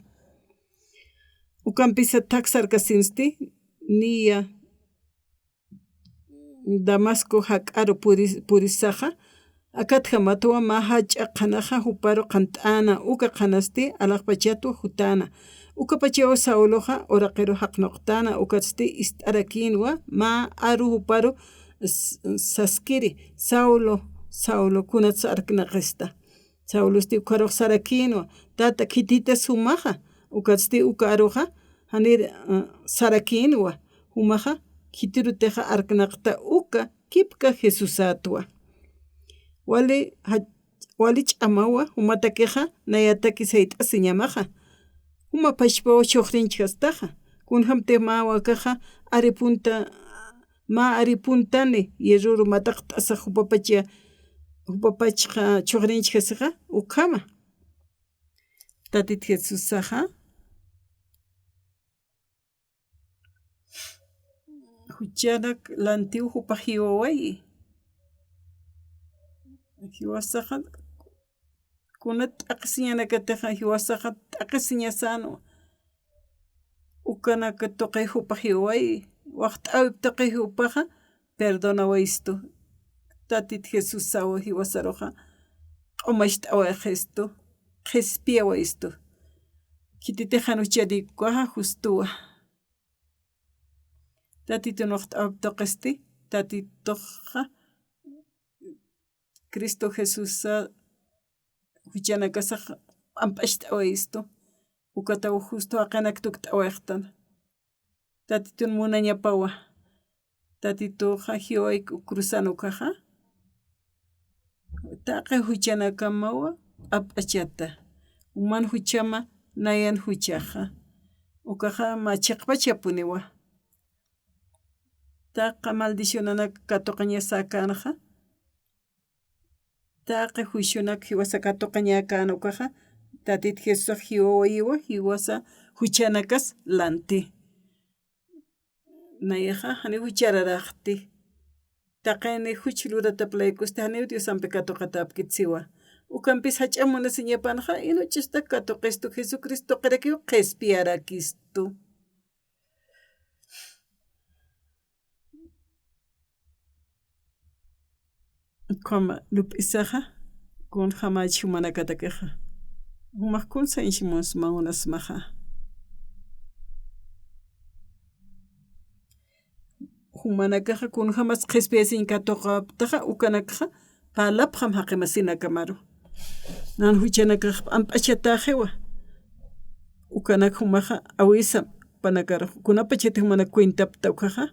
Ukampisa thak sarkasinsti, niya Damasco jak'aru puris-, purisaxa, akatjamatwa mä jach'a qhanaxa juparu qhant'äna, uka qhanasti alaxpachatwa jutäna. Ukapachaw Sauloxa uraqiru jaqnuqtäna, ukatsti ist'arakïnwa mä aru juparu s-, saskiri: "Saulo, Saulo, ¿kunats arknaqista?" Saulosti ukharux sarakïnwa: "Tata, khititas jumaxa", ukatsti uka aruxa janir, eh, sarakïnwa: "Jumaxa khitirutixa arknaqta uka kipka Jesusätwa. Wali ja-, wali ch'amawa, jumatakixa nayataki sayt'asiñamaxa. Juma pachpaw chhuxrinchjastaxa. Kunjamtix mä wakaxa aripunta, mä aripuntani, hierroru mataqt'asax jupapacha, jupapachxa chhuxrinchjasixa, ukhama". Tatit Jesusaxa juchanak lantiw jupax jiwawayi. Jiwasaxa kuna t'aqhisiñanakatixa, jiwasaxa t'aqhisiñasänwa. Ukanak tuqi jupax jiwawayi, waxt'äwip tuqi jupaxa perdonawayistu. Tatit Jesusaw jiwasaruxa q'umacht'awayistu, qhispiyawayistu. Khititix jan juchanïkukaxa justuwa. Tatitun waxt'äwip tuqisti, Tatituxa Cristo Jesusa juchanakasax p'amp'acht'awayistu. Ukataw justo jaqinak tukt'awayxtan. Tatitun munañapawa. Tatituxa jiwawayku cruzan ukaxa. Taqi juchanakamawa p'amp'achata. Juman juchama nayan juchaxa. Ukaxa mä chiqpachapuniwa. Taqa maldicionanak katuqañasäkänxa. Taqi juicionak jiwasa katuqañäkän ukaxa, Tatit Jesusax jiwawayiwa, jiwasa juchanakas lanti. Nayaxa janiw juchararäxti. Taqini juch luratap laykusti janiw Diosampi katuqatäpkit siwa. Ukampis jach'a munasiñapanxa, ina juchasta katuqistu, Jesucristo tuqirakiw qhispiyarakistu. Ukhama lup'isaxa, kunjamach jumanakatakixa. Jumax kun sañsimunsma munasmaxa. Jumanakaxa kunjamas qhispiyasiñ katuqaptaxa, ukanakxa parlapxam jaqimasinakamaru. Nan juchanakax p'amp'achatäxiwa. Ukanak jumaxa awisapanakar, kunapachatix jumanak cuentapta ukaxa.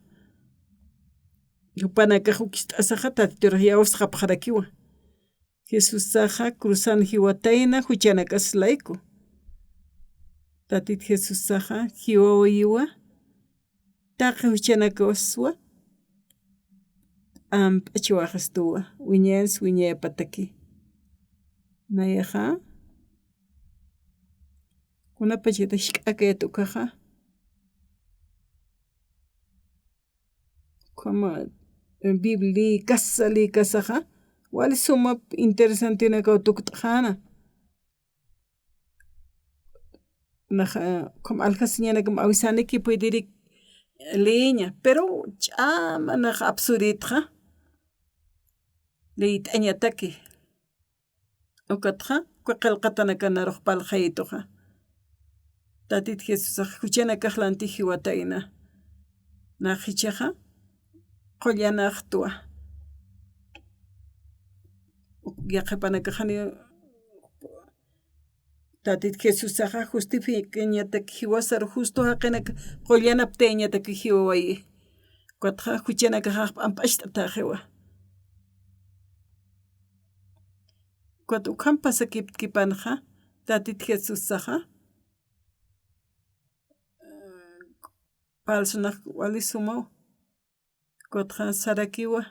Jupanakax ukist'asaxa Tatiturux iyawsxapxarakiwa. Jesusaxa cruzan jiwatayna juchanakas layku. Tatit Jesusaxa jiwawayiwa, taqi juchanakaswa p'amp'achiwaxistuwa, wiñans wiñayapataki. Nayaxa, kunapachata jisk'akayat ukaxa, ukhama, eh, Biblia kasa, lï kasaxa, wali sumap interesantenakaw tukt'xäna. Naxa, ukham aljasiñanakam awisaniki puediri lïña, pero ch'ama naxa absurditxa, lït'añataki. Ukatxa, uka qillqatanakan narux parlxayituxa. Tatit Jesusax juchanakax lanti jiwatayna. Nax jichhaxa, qullanxtwa. Yaqhipanakax jani Tatit Jesusaxa justificañatak jiwasar justo jaqinak qullanaptayañatak jiwawayi. Ukatxa juchanakaxax p'amp'acht'atäxiwa. Ukat ukham pasakiptkipanxa, Tatit Jesusaxa, eh, parlsunax wali sumaw. Ukatxa sarakiwa.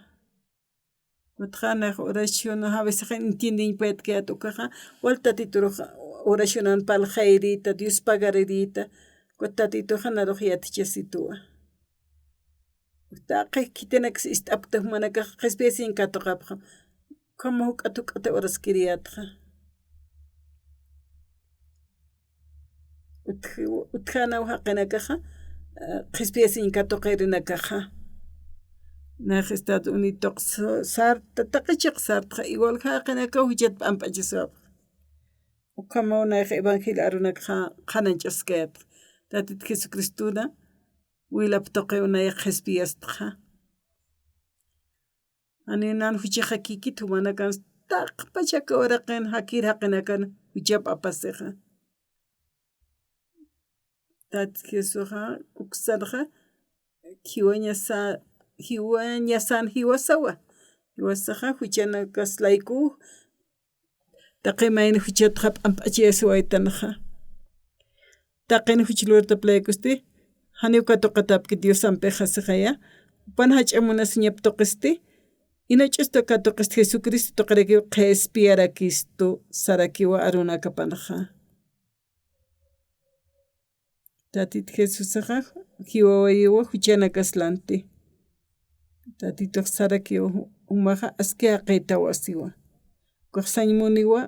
Ukatxa nax oración, a veces entiendeñ puedkayät ukaxa, wal Tatiturux oracionan parlxayrïta, Dios pagarirïta, ukat Tatituxa narux yatichasituwa. Taqi khitinaks ist'apkta jumanakax qhispiyasiñ katuqapxam. Ukhama juk'at juk'at uraskiriyätxa. Utj-, utjänaw jaqinakaxa, eh, qhispiyasiñ katuqirinakaxa. Nax Estados Unidos tuq s-, sarta, taqi chiq sartxa, igual jaqinakaw juchat p'amp'achaswapxa. Ukhamaw nax evangelio arunakxa qhanañch'askayät. Tatit Jesucristona wilap tuqiw nayax qhispiyastxa. Janiw nan juchaxakïkit jumanakan, taqpach aka uraqin jakir jaqinakan juchap apasixa. Tat Jesuxa uksanxa, jiwañasa-, jiwañasan jiwasawa. Jiwasaxa juchanakas layku, taqi mayni juchatxa p'amp'achayasiwaytanxa. Taqin juch lurtap laykusti, janiw katuqatäpkit Diosampixa sixaya, jupan jach'a munasiñap tuqisti, ina ch'ustu katuqisti Jesucristo tuqirakiw qhispiyarakistu sarakiwa arunakapanxa. Tatit Jesusaxa jiwawayiwa juchanakas lanti. Tatitux sarakiw jumaxa aski jaqïtaw asiwa. Ukax sañ muniwa.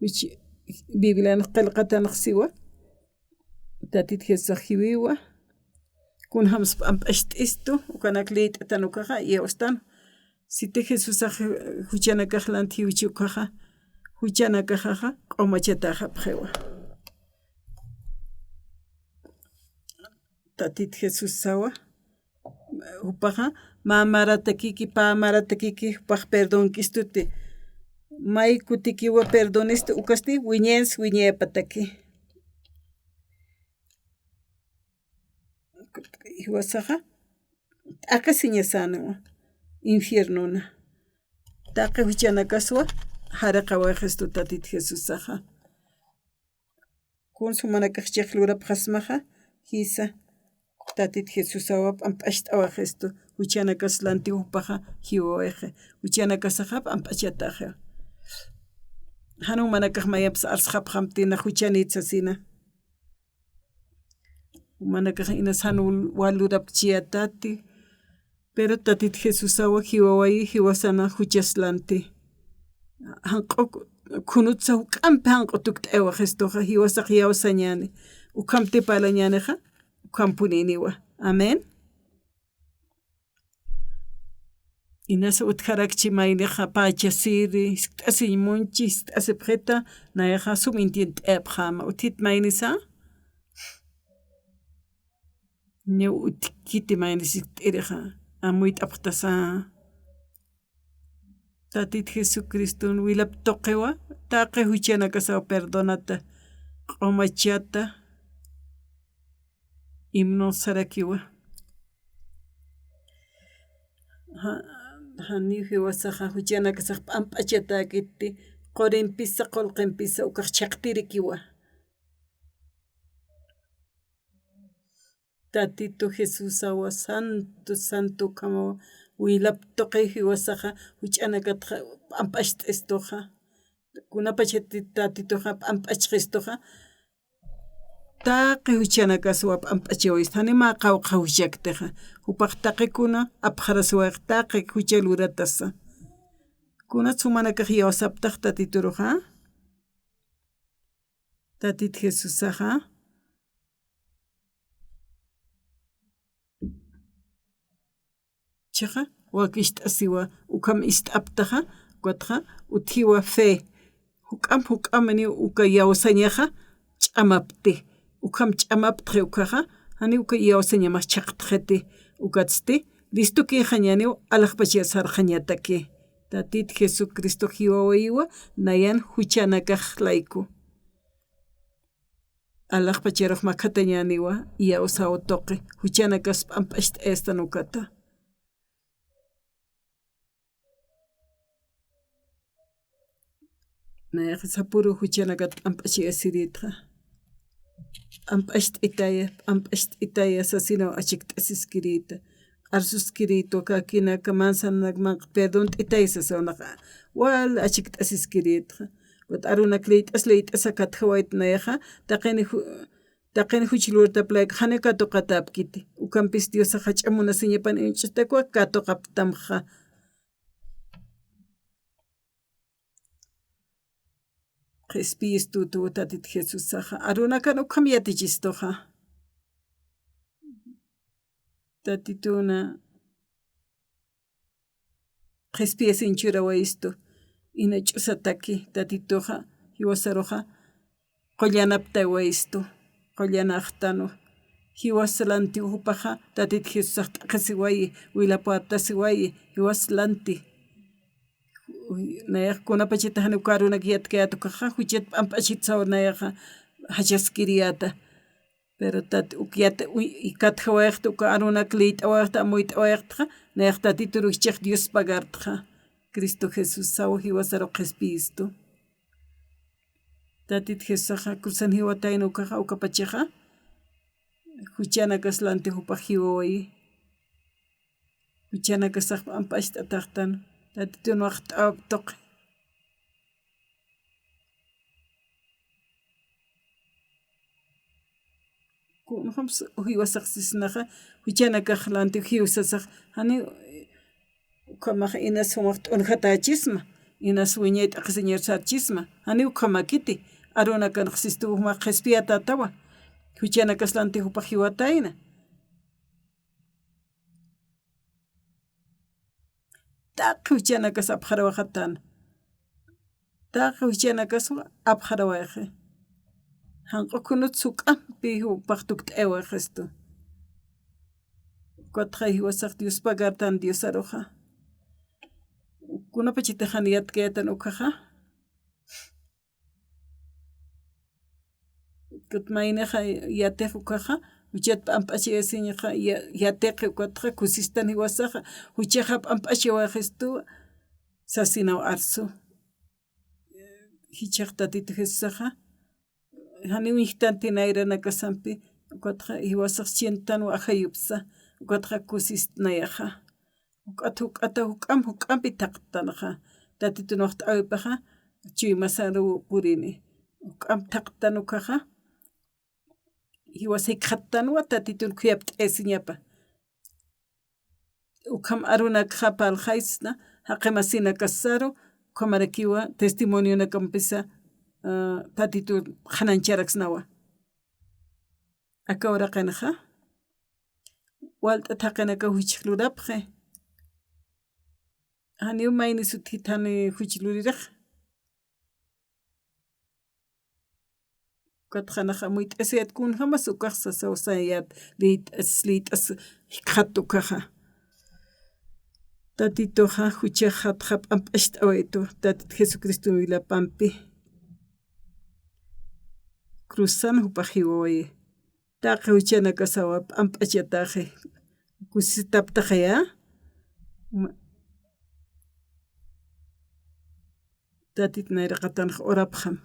Juch Biblianx qillqatanx siwa. Tatit Jesusax jiwiwa. Kunjams p'amp'acht'istu, ukanak lït'atan ukaxa, iyawstan. Siti Jesusax juchanakax lanti jiwchi ukaxa, juchanakaxaxa q'umachatäxapxiwa. Tatit Jesusawa, jupaxa, mä maratakiki, pä maratakiki, jupax perdonk'istuti. May kutikiwa perdonistu, ukasti wiñans wiñayapataki. Jiwasaxa, t'aqhisiñasäniwa, infiernona. Taqi juchanakaswa, jariqawayistu Tatit Jesusaxa. Kuns jumanakax chix lurapxasmaxa, jisa, Tatit Jesusawa p'amp'acht'awayistu, juchanakas lanti jupaxa jiwawayxi, juchanakasaxa p'amp'achatäxi. Jan jumanakax mayamps arsxapxamti nax juchanït sasina. Jumanakax inas jan wal lurapkchiyätati, pero Tatit Jesusawa jiwawayi, jiwasana juchas lanti. Janq'u khunutsa juk'ampi janq'u tukt'ayawayistuxa, jiwasax iyawsañäni. Ukhamti parlañänixa, ukhampunïniwa. Amén. Inas utjarakchi maynixa pachasiri, jiskt'asiñ munchi, jiskt'asipxita, nayaxa sum entiendt'ayapxäma. Utjit maynisa, niw utjkiti maynis jiskt'irixa. amuyt'apxtasa. Tatit Jesucriston wilap tuqiwa, taqi juchanakasaw perdonata, q'umachata, imnusarakiwa. Ja-, janiw jiwasaxa juchanakasax p'amp'achatäkiti, qurimpisa, qullqimpisa, ukax chhaqtirikiwa. Tatitu Jesusawa santo, santo ukhamawa, wilap tuqi jiwasaxa, juch'anakatxa p'amp'acht'istuxa. Kunapachatï Tatituxa p'amp'achxistuxa, taqi juchanakaswa p'amp'achiwaysta, jani mä qawqha juchaktixa. Jupax taqikuna apxarasiwayxa, taqi jucha luratasa. Kunats jumanakax iyawsaptax Tatituruxa? Tatit Jesusaxa chiqa, wakicht'asiwa, ukham ist'aptaxa, ukatxa, utjiwa fe. Juk'amp juk'amaniw uka iyawsañaxa ch'amapti. Ukham ch'amaptxi ukhaxa, janiw uka iyawsañamax chhaqtxiti. Ukatsti, listukïxañäniw alaxpachar sarxañataki. Tatit Jesucristox jiwawayiwa, nayan juchanakax layku. Alaxpacharux makhatañäniwa, iyawsaw tuqi, juchanakas p'amp'acht'ayastan ukata. Nayaxa sapüru juchanakat p'amp'achayasirïtxa. P'amp'acht'itaya, p'amp'acht'itaya sasinaw achikt'asiskirïta. Arsuskirïtwa, kakinaka manzananak manq'it perdont'itay sasaw naxa wal achikt'asiskirïtxa. Ukat arunak liyt'as liyt'asa katjawayt nayaxa, taqini ju-, taqini juch luratap layku janiw katuqatäpkiti. Ukampis Diosax jach'a munasiñapan uñch'utakwa katuqapktamxa. Qhispiyistu utu Tatit Jesusaxa, arunakan ukham yatichistuxa. Tatituna qhispiyasiñ churawayistu, ina ch'usataki Tatituxa, jiwasaruxa, qullanaptawayistu, qullanäxtanwa. Jiwas lantiw jupaxa, Tatit Jesusax t'aqhisiwayi, wilapawatasiwayi, jiwas lanti. Nayax kunapachatix janiw uka arunak yatkayät ukaxa, juchat p'amp'achit saw nayaxa jachaskiriyäta. Pero Tat-, uk yat-, uy-, katjawayxt uka arunak liyt'awayxt, amuyt'awayxtxa, nayax Tatitur jichhax Dios pagartxa. Cristo Jesusaw jiwasaru qhispiyistu. Tatit Jesusaxa cruzan jiwatayna ukaxa, ukapachaxa juchanakas lanti jupax jiwawayi. Juchanakasax p'amp'acht'ataxtan, Tatitun waxt'awap tuqi. Kunjams jiwasax sisnaxa, juchanakax lanti jiwsasax, jani ukhamax inas jumax t'unjatächisma, inas wiñay t'aqhisiñar sarchisma, jani ukhamakiti, arunakanx sistu jumax qhispiyatätawa, juchanakas lanti jupax jiwatayna. Taqi juchanakas apxarawayxatana. Taqi juchanakas apxarawayxi. Janq'u kunut suk'ampi jupax tukt'ayawayistu. Ukatxa jiwasax Dios pagartan Diosaruxa. Kunapachatix jan yatkayätan ukaxa. Ukat maynixa yatix ukaxa, juchat p'amp'achayasiñxa ya-, yatiqi ukatxa, kusistan jiwasaxa, juchaxa p'amp'achawayistu, sasinaw arsu. Jichhax Tatitu Jesusaxa, janiw uñjtanti nayranakasampi, ukatxa jiwasax sientanwa ajayupsa, ukatxa kusist nayaxa. Juk'at juk'ata juk'amp juk'ampi thaqtanxa. Tatitun waxt'äwipaxa, chuymasaruw purini. Juk'amp thaqtan ukaxa, jiwas jikxattanwa Tatitun khuyapt'ayasiñapa. Ukham arunakxa parlxaysna, jaqi masinakasaru, ukhamarakiwa testimonionakampisa, ah, Tatitun qhanañcharaksnawa. Aka uraqinxa, walt'at jaqinakaw juchix lurapxi. Janiw maynis utjit jani juch luririx. Ukat janax amuyt'asiyät kunjamas ukax sasaw sayät, liyt'as, liyt'as jikxat ukaxa. Tatituxa juchax jatxa p'amp'acht'awaytu, Tatit Jesucriston wilapampi. Cruzan jupax jiwawayi. Taqi juchanakasawa p'amp'achataxi. Kusisitaptaxaya. Ma-, Tatit nayraqatanx urapxam.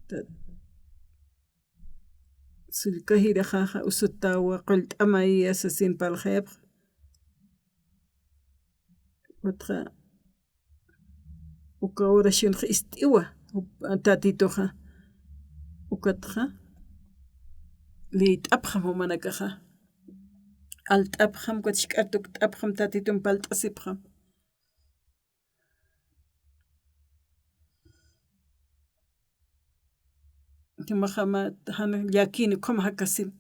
Tat-, Sullka jiraxaxa usutawa qullt'amayiya sasin parlxayapxa. Ukatxa uka oracionx ist'iwa, Tatituxa. Ukatxa liyt'apxam jumanakaxa. Alt'apxam, ukat jisk'artukt'apxam, Tatitun parlt'asipxam. Jumaxama jan llakini ukham jakasim.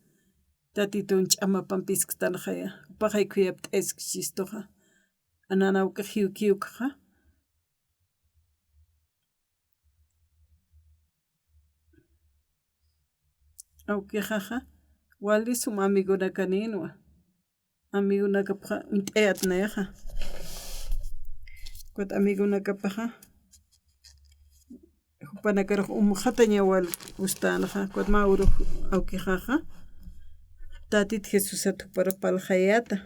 Tatitun ch'amapampi isktanxaya. Jupaxay khuyapt'ayaskistuxa. Anan awkix jiwkiwkxa. Awkixaxa wali sum amigonakanïnwa. Amigonakapxa uñt'ayät nayaxa. Ukat amigonakapaxa jupanakarux umxataña wal gustänxa. Ukat mä urux awkixaxa Tatit Jesusat juparux parlxayäta.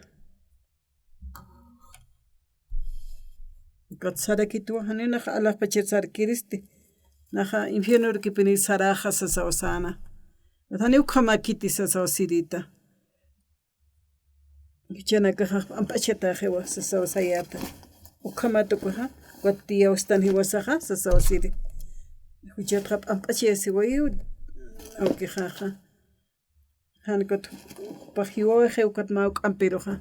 Ukat sarakitwa, janiw nax alaxpachar sarkiristi. Naxa infiernorukipini saräxa sasaw säna. Ukat janiw ukhamäkiti sasaw sirita. Juchanakaxax p'amp'achatäxiwa sasaw sayäta. Ukhamat ukaxa, ukat tiyawstan jiwasaxa sasaw siri. Juchatxa p'amp'achayasiwayiw awkixaxa. Jan ukat jupax jiwawayxi ukat mä juk'ampiruxa.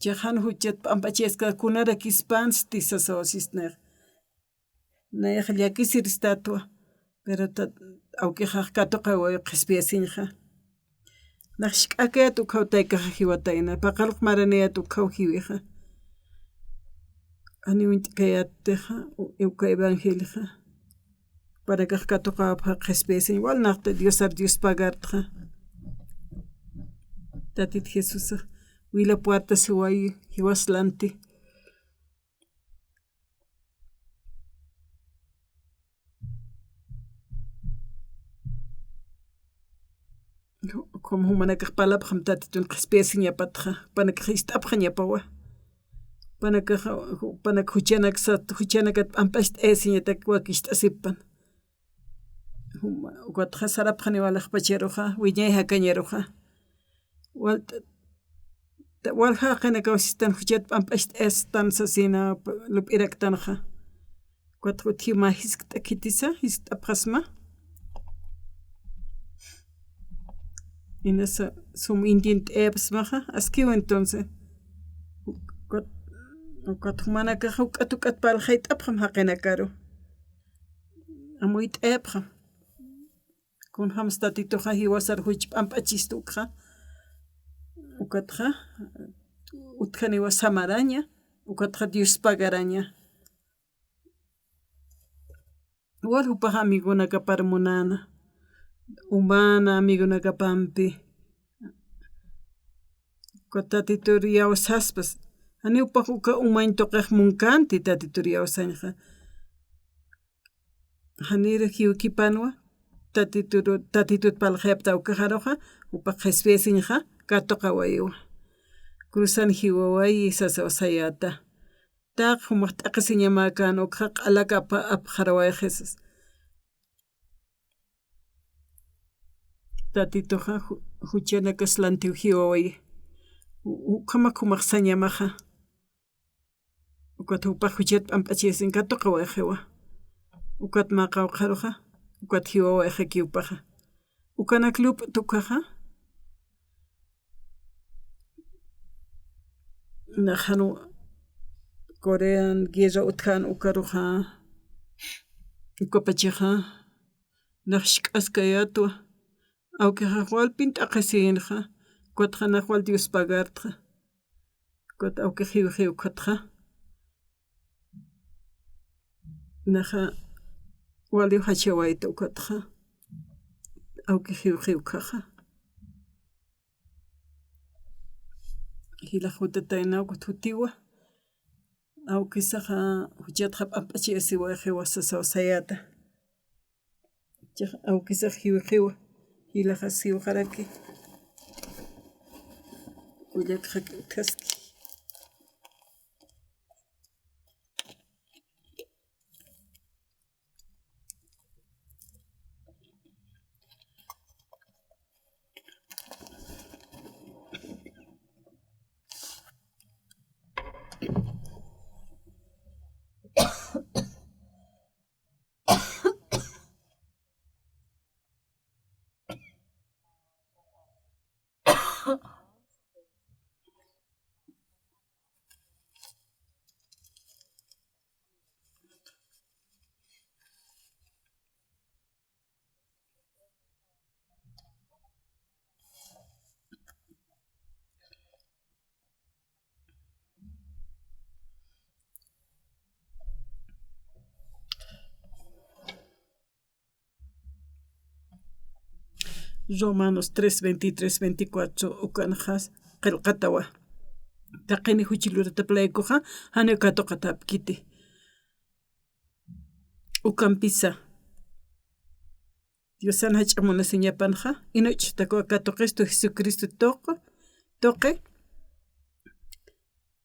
Chiqa jan juchat p'amp'achayaskäta kunarakispansti sasaw sistnix. Nayax llakisiristatwa, pero ta-, awkixax katuqawayi qhispiyasiñxa. Nax jisk'akayät ukhaw taykaxa jiwatayna, paqallq maraniyät ukhaw jiwixa. Janiw uñt'kayätixa, u-, uka evangelioxa. Jupanakax katuqawapxa qhispiyasiñ, wal naxta Diosar Dios pagartxa. Tatit Jesusax, wila puertasiwayi, jiwas lanti. Ukham jumanakax parlapxam Tatitun qhispiyasiñapatxa, jupanakax ist'apxañapawa. Jupanakax, jupanak juchanak sat, juchanakat p'amp'acht'ayasiñatak wakicht'asipan. Juma, ukatxa sarapxaniw alaxpacharuxa, wiñay jakañaruxa. Wal, ta-, walja jaqinakaw sistan juchat p'amp'acht'ayastan sasina p-, lup'iraktanxa. Ukat utji mä jiskt'akitisa, jiskt'apxasma. Inasa sum intint'ayapxasmaxa, askiw entonces. Ukat, ukat jumanakaxa uk'at uk'at parlxayt'apxam jaqinakaru. Amuyt'ayapxam. Kunjams Tatituxa jiwasar juch p'amp'achistu ukxa. Ukatxa, utjaniwa samaraña, ukatxa Dios pagaraña. Wal jupax amigonakapar munäna, umana amigonakapampi. Uka Tatitur iyawsaspas, janiw jupax uka umañ tuqix munkanti Tatitur iyawsañxa. Janir jiwkipanwa, Tatituru-, Tatitut parlxayapta ukharuxa, jupax qhispiyasiñxa, katuqawayiwa. Cruzan jiwawayi sasaw sayäta. Taq jumax t'aqhisiñamäkän ukxa q'alak apa-, apxarawayxi sas. Tatituxa ju-, juchanakas lantiw jiwawayi. U-, ukhamak jumax sañamaxa. Ukat jupax juchat p'amp'achisin katuqawayxiwa. Ukat mä qawqharuxa, ukat jiwawayxakiw jupaxa. Ukanak lup't'ukhaxa. Nax jan Corean guerra utjän ukaruxa, ukapachaxa, nax jisk'askayätwa, awkixax walpin t'aqhisinxa, ukatxa nax wal Dios pagartxa, ukat awkix jiwxi ukatxa. Naxa waliw jachawayta ukatxa, awkix jiwxi ukhaxa. Jilax jutataynaw ukat jutiwa. Awkisaxa juchatxa p'amp'achayasiwayxiwa sasaw sayäta. Jichhax awkisax jiwxiwa. Jilaxas jiwxaraki. Kullakxa utjaski. Romanos tres veintitrés, veinticuatro ukanxa qillqatawa. Taqini juch luratapi laykuxa janiw katuqatäpkiti. Ukampisa Diosan jach'a munasiñapanxa, inuch'ustakiw katuqistu Jesucristo tuqi, tuqi,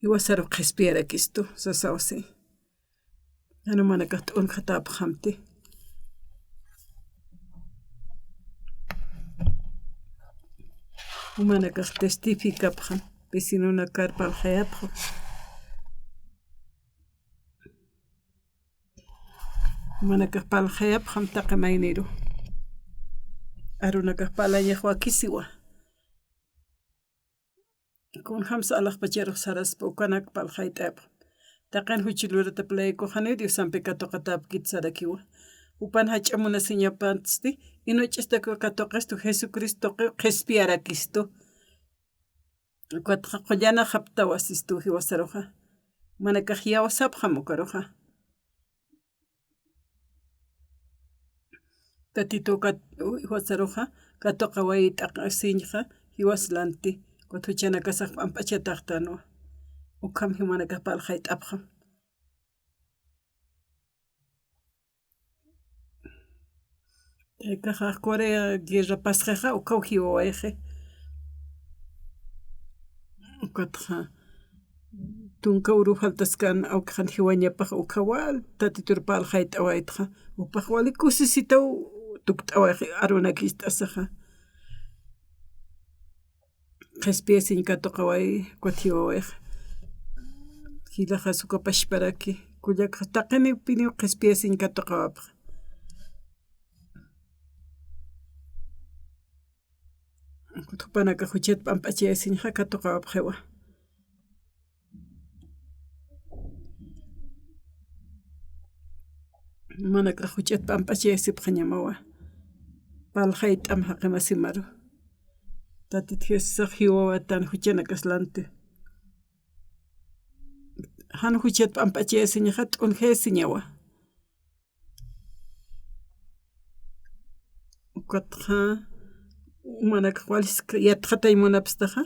jiwasaru qhispiyarakistu, sasaw si. Jan jumanakax t'unjatäpxamti. Jumanakax testificapxam, vecinonakar parlxayapxam. Jumanakax parlxayapxam taqi mayniru. Arunakax parlañax wakisiwa. Kunjamsa alaxpacharux saraspa ukanak parlxayt'apxam. Taqin juch luratap laykuxa janiw Diosampi katuqatäpkit sarakiwa. Jupan jach'a munasiñapansti, inuch'ustakiw katuqistu Jesucristo tuqiw qhispiyarakistu. Ukatxa qullanaxaptawa sistu jiwasaruxa. Jumanakax iyawsapxam ukaruxa. Tatitu kat-, jiwasaruxa, katuqawayi t'aqasiñxa, jiwas lanti, ukat juchanakasax p'amp'achataxtanwa. Ukham jumanakax parlxayt'apxam. Taykaxa Corea guerra pasxixa, ukhaw jiwawayxi. Ukatxa, tunka uru faltaskan, awkixan jiwañapax, ukhawa, Tatitur parlxayt'awaytxa. Jupax wali kusisitaw tukt'awayxi, arunakist'asaxa. Qhispiyasiñ katuqaway, ukat jiwawayxa. Jilaxas uka pachparaki, kullakxa taqinipiniw qhispiyasiñ katuqawapxa. Jupanakax juchat p'amp'achayasiñxa katuqawapxiwa. Jumanakax juchat p'amp'achayasipxañamawa. Parlxayt'am jaqimasimaru. Tatit Jesusax jiwawaytan juchanakas lanti. Jan juchat p'amp'achayasiñxa t'unjayasiñawa. Ukatxa, jumanakax waliskha yatxatañ munapstaxa,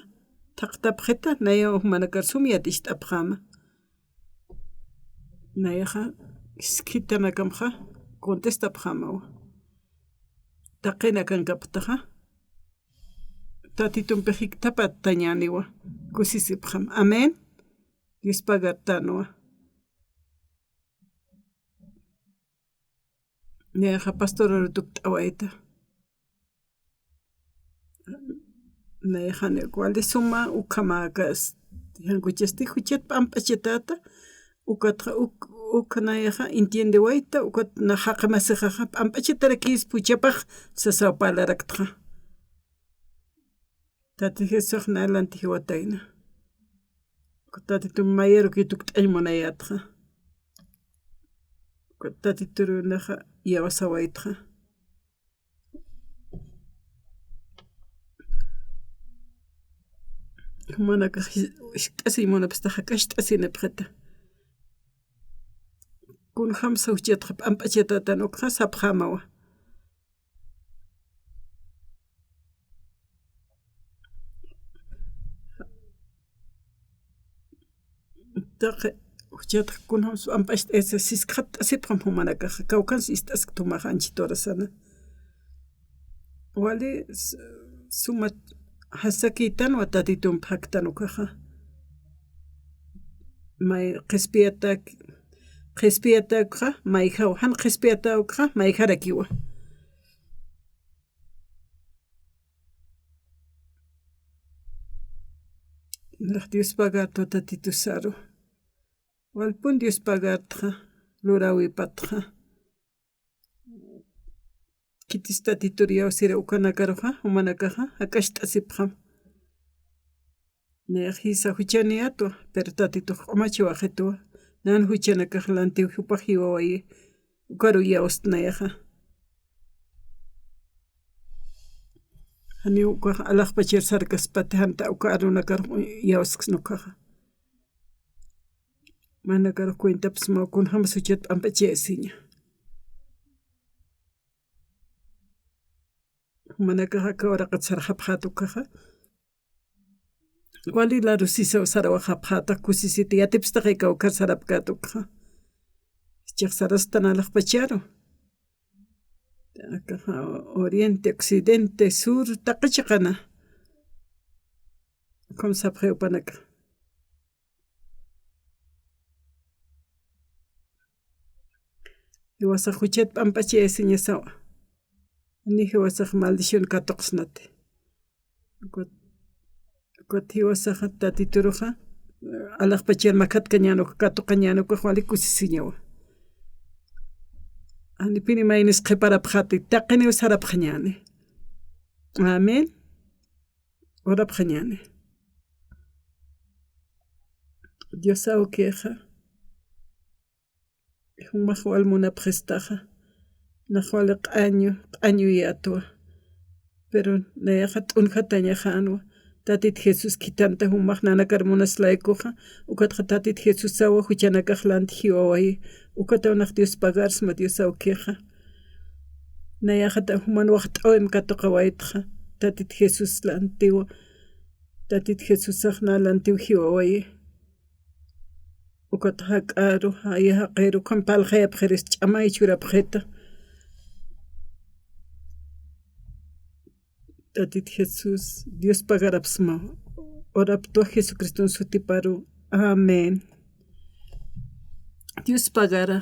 thaqtapxita, nayaw jumanakar sum yaticht'apxäma. Nayaxa, iskhitanakamxa, contestapxämawa. Taqinakankaptaxa, Tatitumpi jikthapatañäniwa, kusisipxam. Amén. Dios pagartanwa. Nayaxa pastor aru tukt'awayta. Nayaxa ni wali suma ukhamäkas. Jankuchasti juchat p'amp'achatäta. Ukatxa uk-, uk nayaxa entiendewayta, ukat na jaqi masixaxa p'amp'achatarakispa juchapax sasaw parlaraktxa. Tati Jesusax na lanti jiwatayna. Tatitu mayaruki tukt'añ munayätxa. Tatitur naxa iyawsawaytxa. Jumanakax jis-, jiskt'asiñ munapstaxa k'acht'asinipxita. Kunjamsa juchatxa p'amp'achatätan ukxa sapxämawa. Taqi juchatxa kunjams p'amp'acht'ayasa siskxatt'asipxam jumanakaxa, kawkhansa ist'askta jumaxa anchhit horasana. Wali s-, suma jasakïtanwa Tatitump jaktan ukaxa. May qhispiyatak, qhispiyatakxa mayjaw, jan qhispiyatakxa mayjarakiwa. Nax Dios pagartwa Tatitusaru. Walpun Dios pagartxa, luräwipatxa. Khitis Tatitur iyawsir ukanakaruxa, jumanakaxa, jak'acht'asipxam. Nayax jisa juchaniyätwa, pero Tatitux q'umachiwayxitwa. Nan juchanakax lantiw jupax jiwawayi, ukaru iyawst nayaxa. Janiw ukax alaxpachar sarkaspati, janta uka arunakarux iyawsksna ukaxa. Manakarux cuentapsmaw kunjams juchat p'amp'achayasiña. Jumanakax aka uraqat sarxapxät ukaxa. Wali larusisaw sarawaxapxäta, kusisita yatipstaxay kawkhar sarapkät ukaxa. Jichhax sarastan alaxpacharu. Akaxa oriente, occidente, sur, taqi chiqana. Ukham sapxiw jupanakax. Jiwasax juchat p'amp'achayasiñasawa. Ni jiwasax maldición katuqsnati. Ukat, ukat jiwasaxa Tatituruxa, alaxpachar makhatkañän uk, katuqañän ukax wali kusisiñawa. Janipini maynis qhiparapxäti, taqiniw sarapxañäni. Amén. Orapxañäni. Dios awkixa, jumax wal munapxistaxa, nax wali q'añu, q'añuyätwa. Pero nayaxa t'unjatañaxänwa. Tatit Jesús khithanta jumax nanakar munaslaykuxa, ukatxa Tatit Jesúsawa juchanakax lanti jiwawayi. Ukataw nax Dios pagarsma Dios awkixa. Nayaxata juman waxt'äwim katuqawaytxa, Tatit Jesús lantiwa, Tatit Jesúsax na lantiw jiwawayi. Ukat jak'aru, jaya jaqiru, ukham parlxayapxiris ch'amay churapxita. Tatit Jesús, Dios pagarapsmaw. Oraptwa Jesucriston sutiparu. Amén. Dios pagara.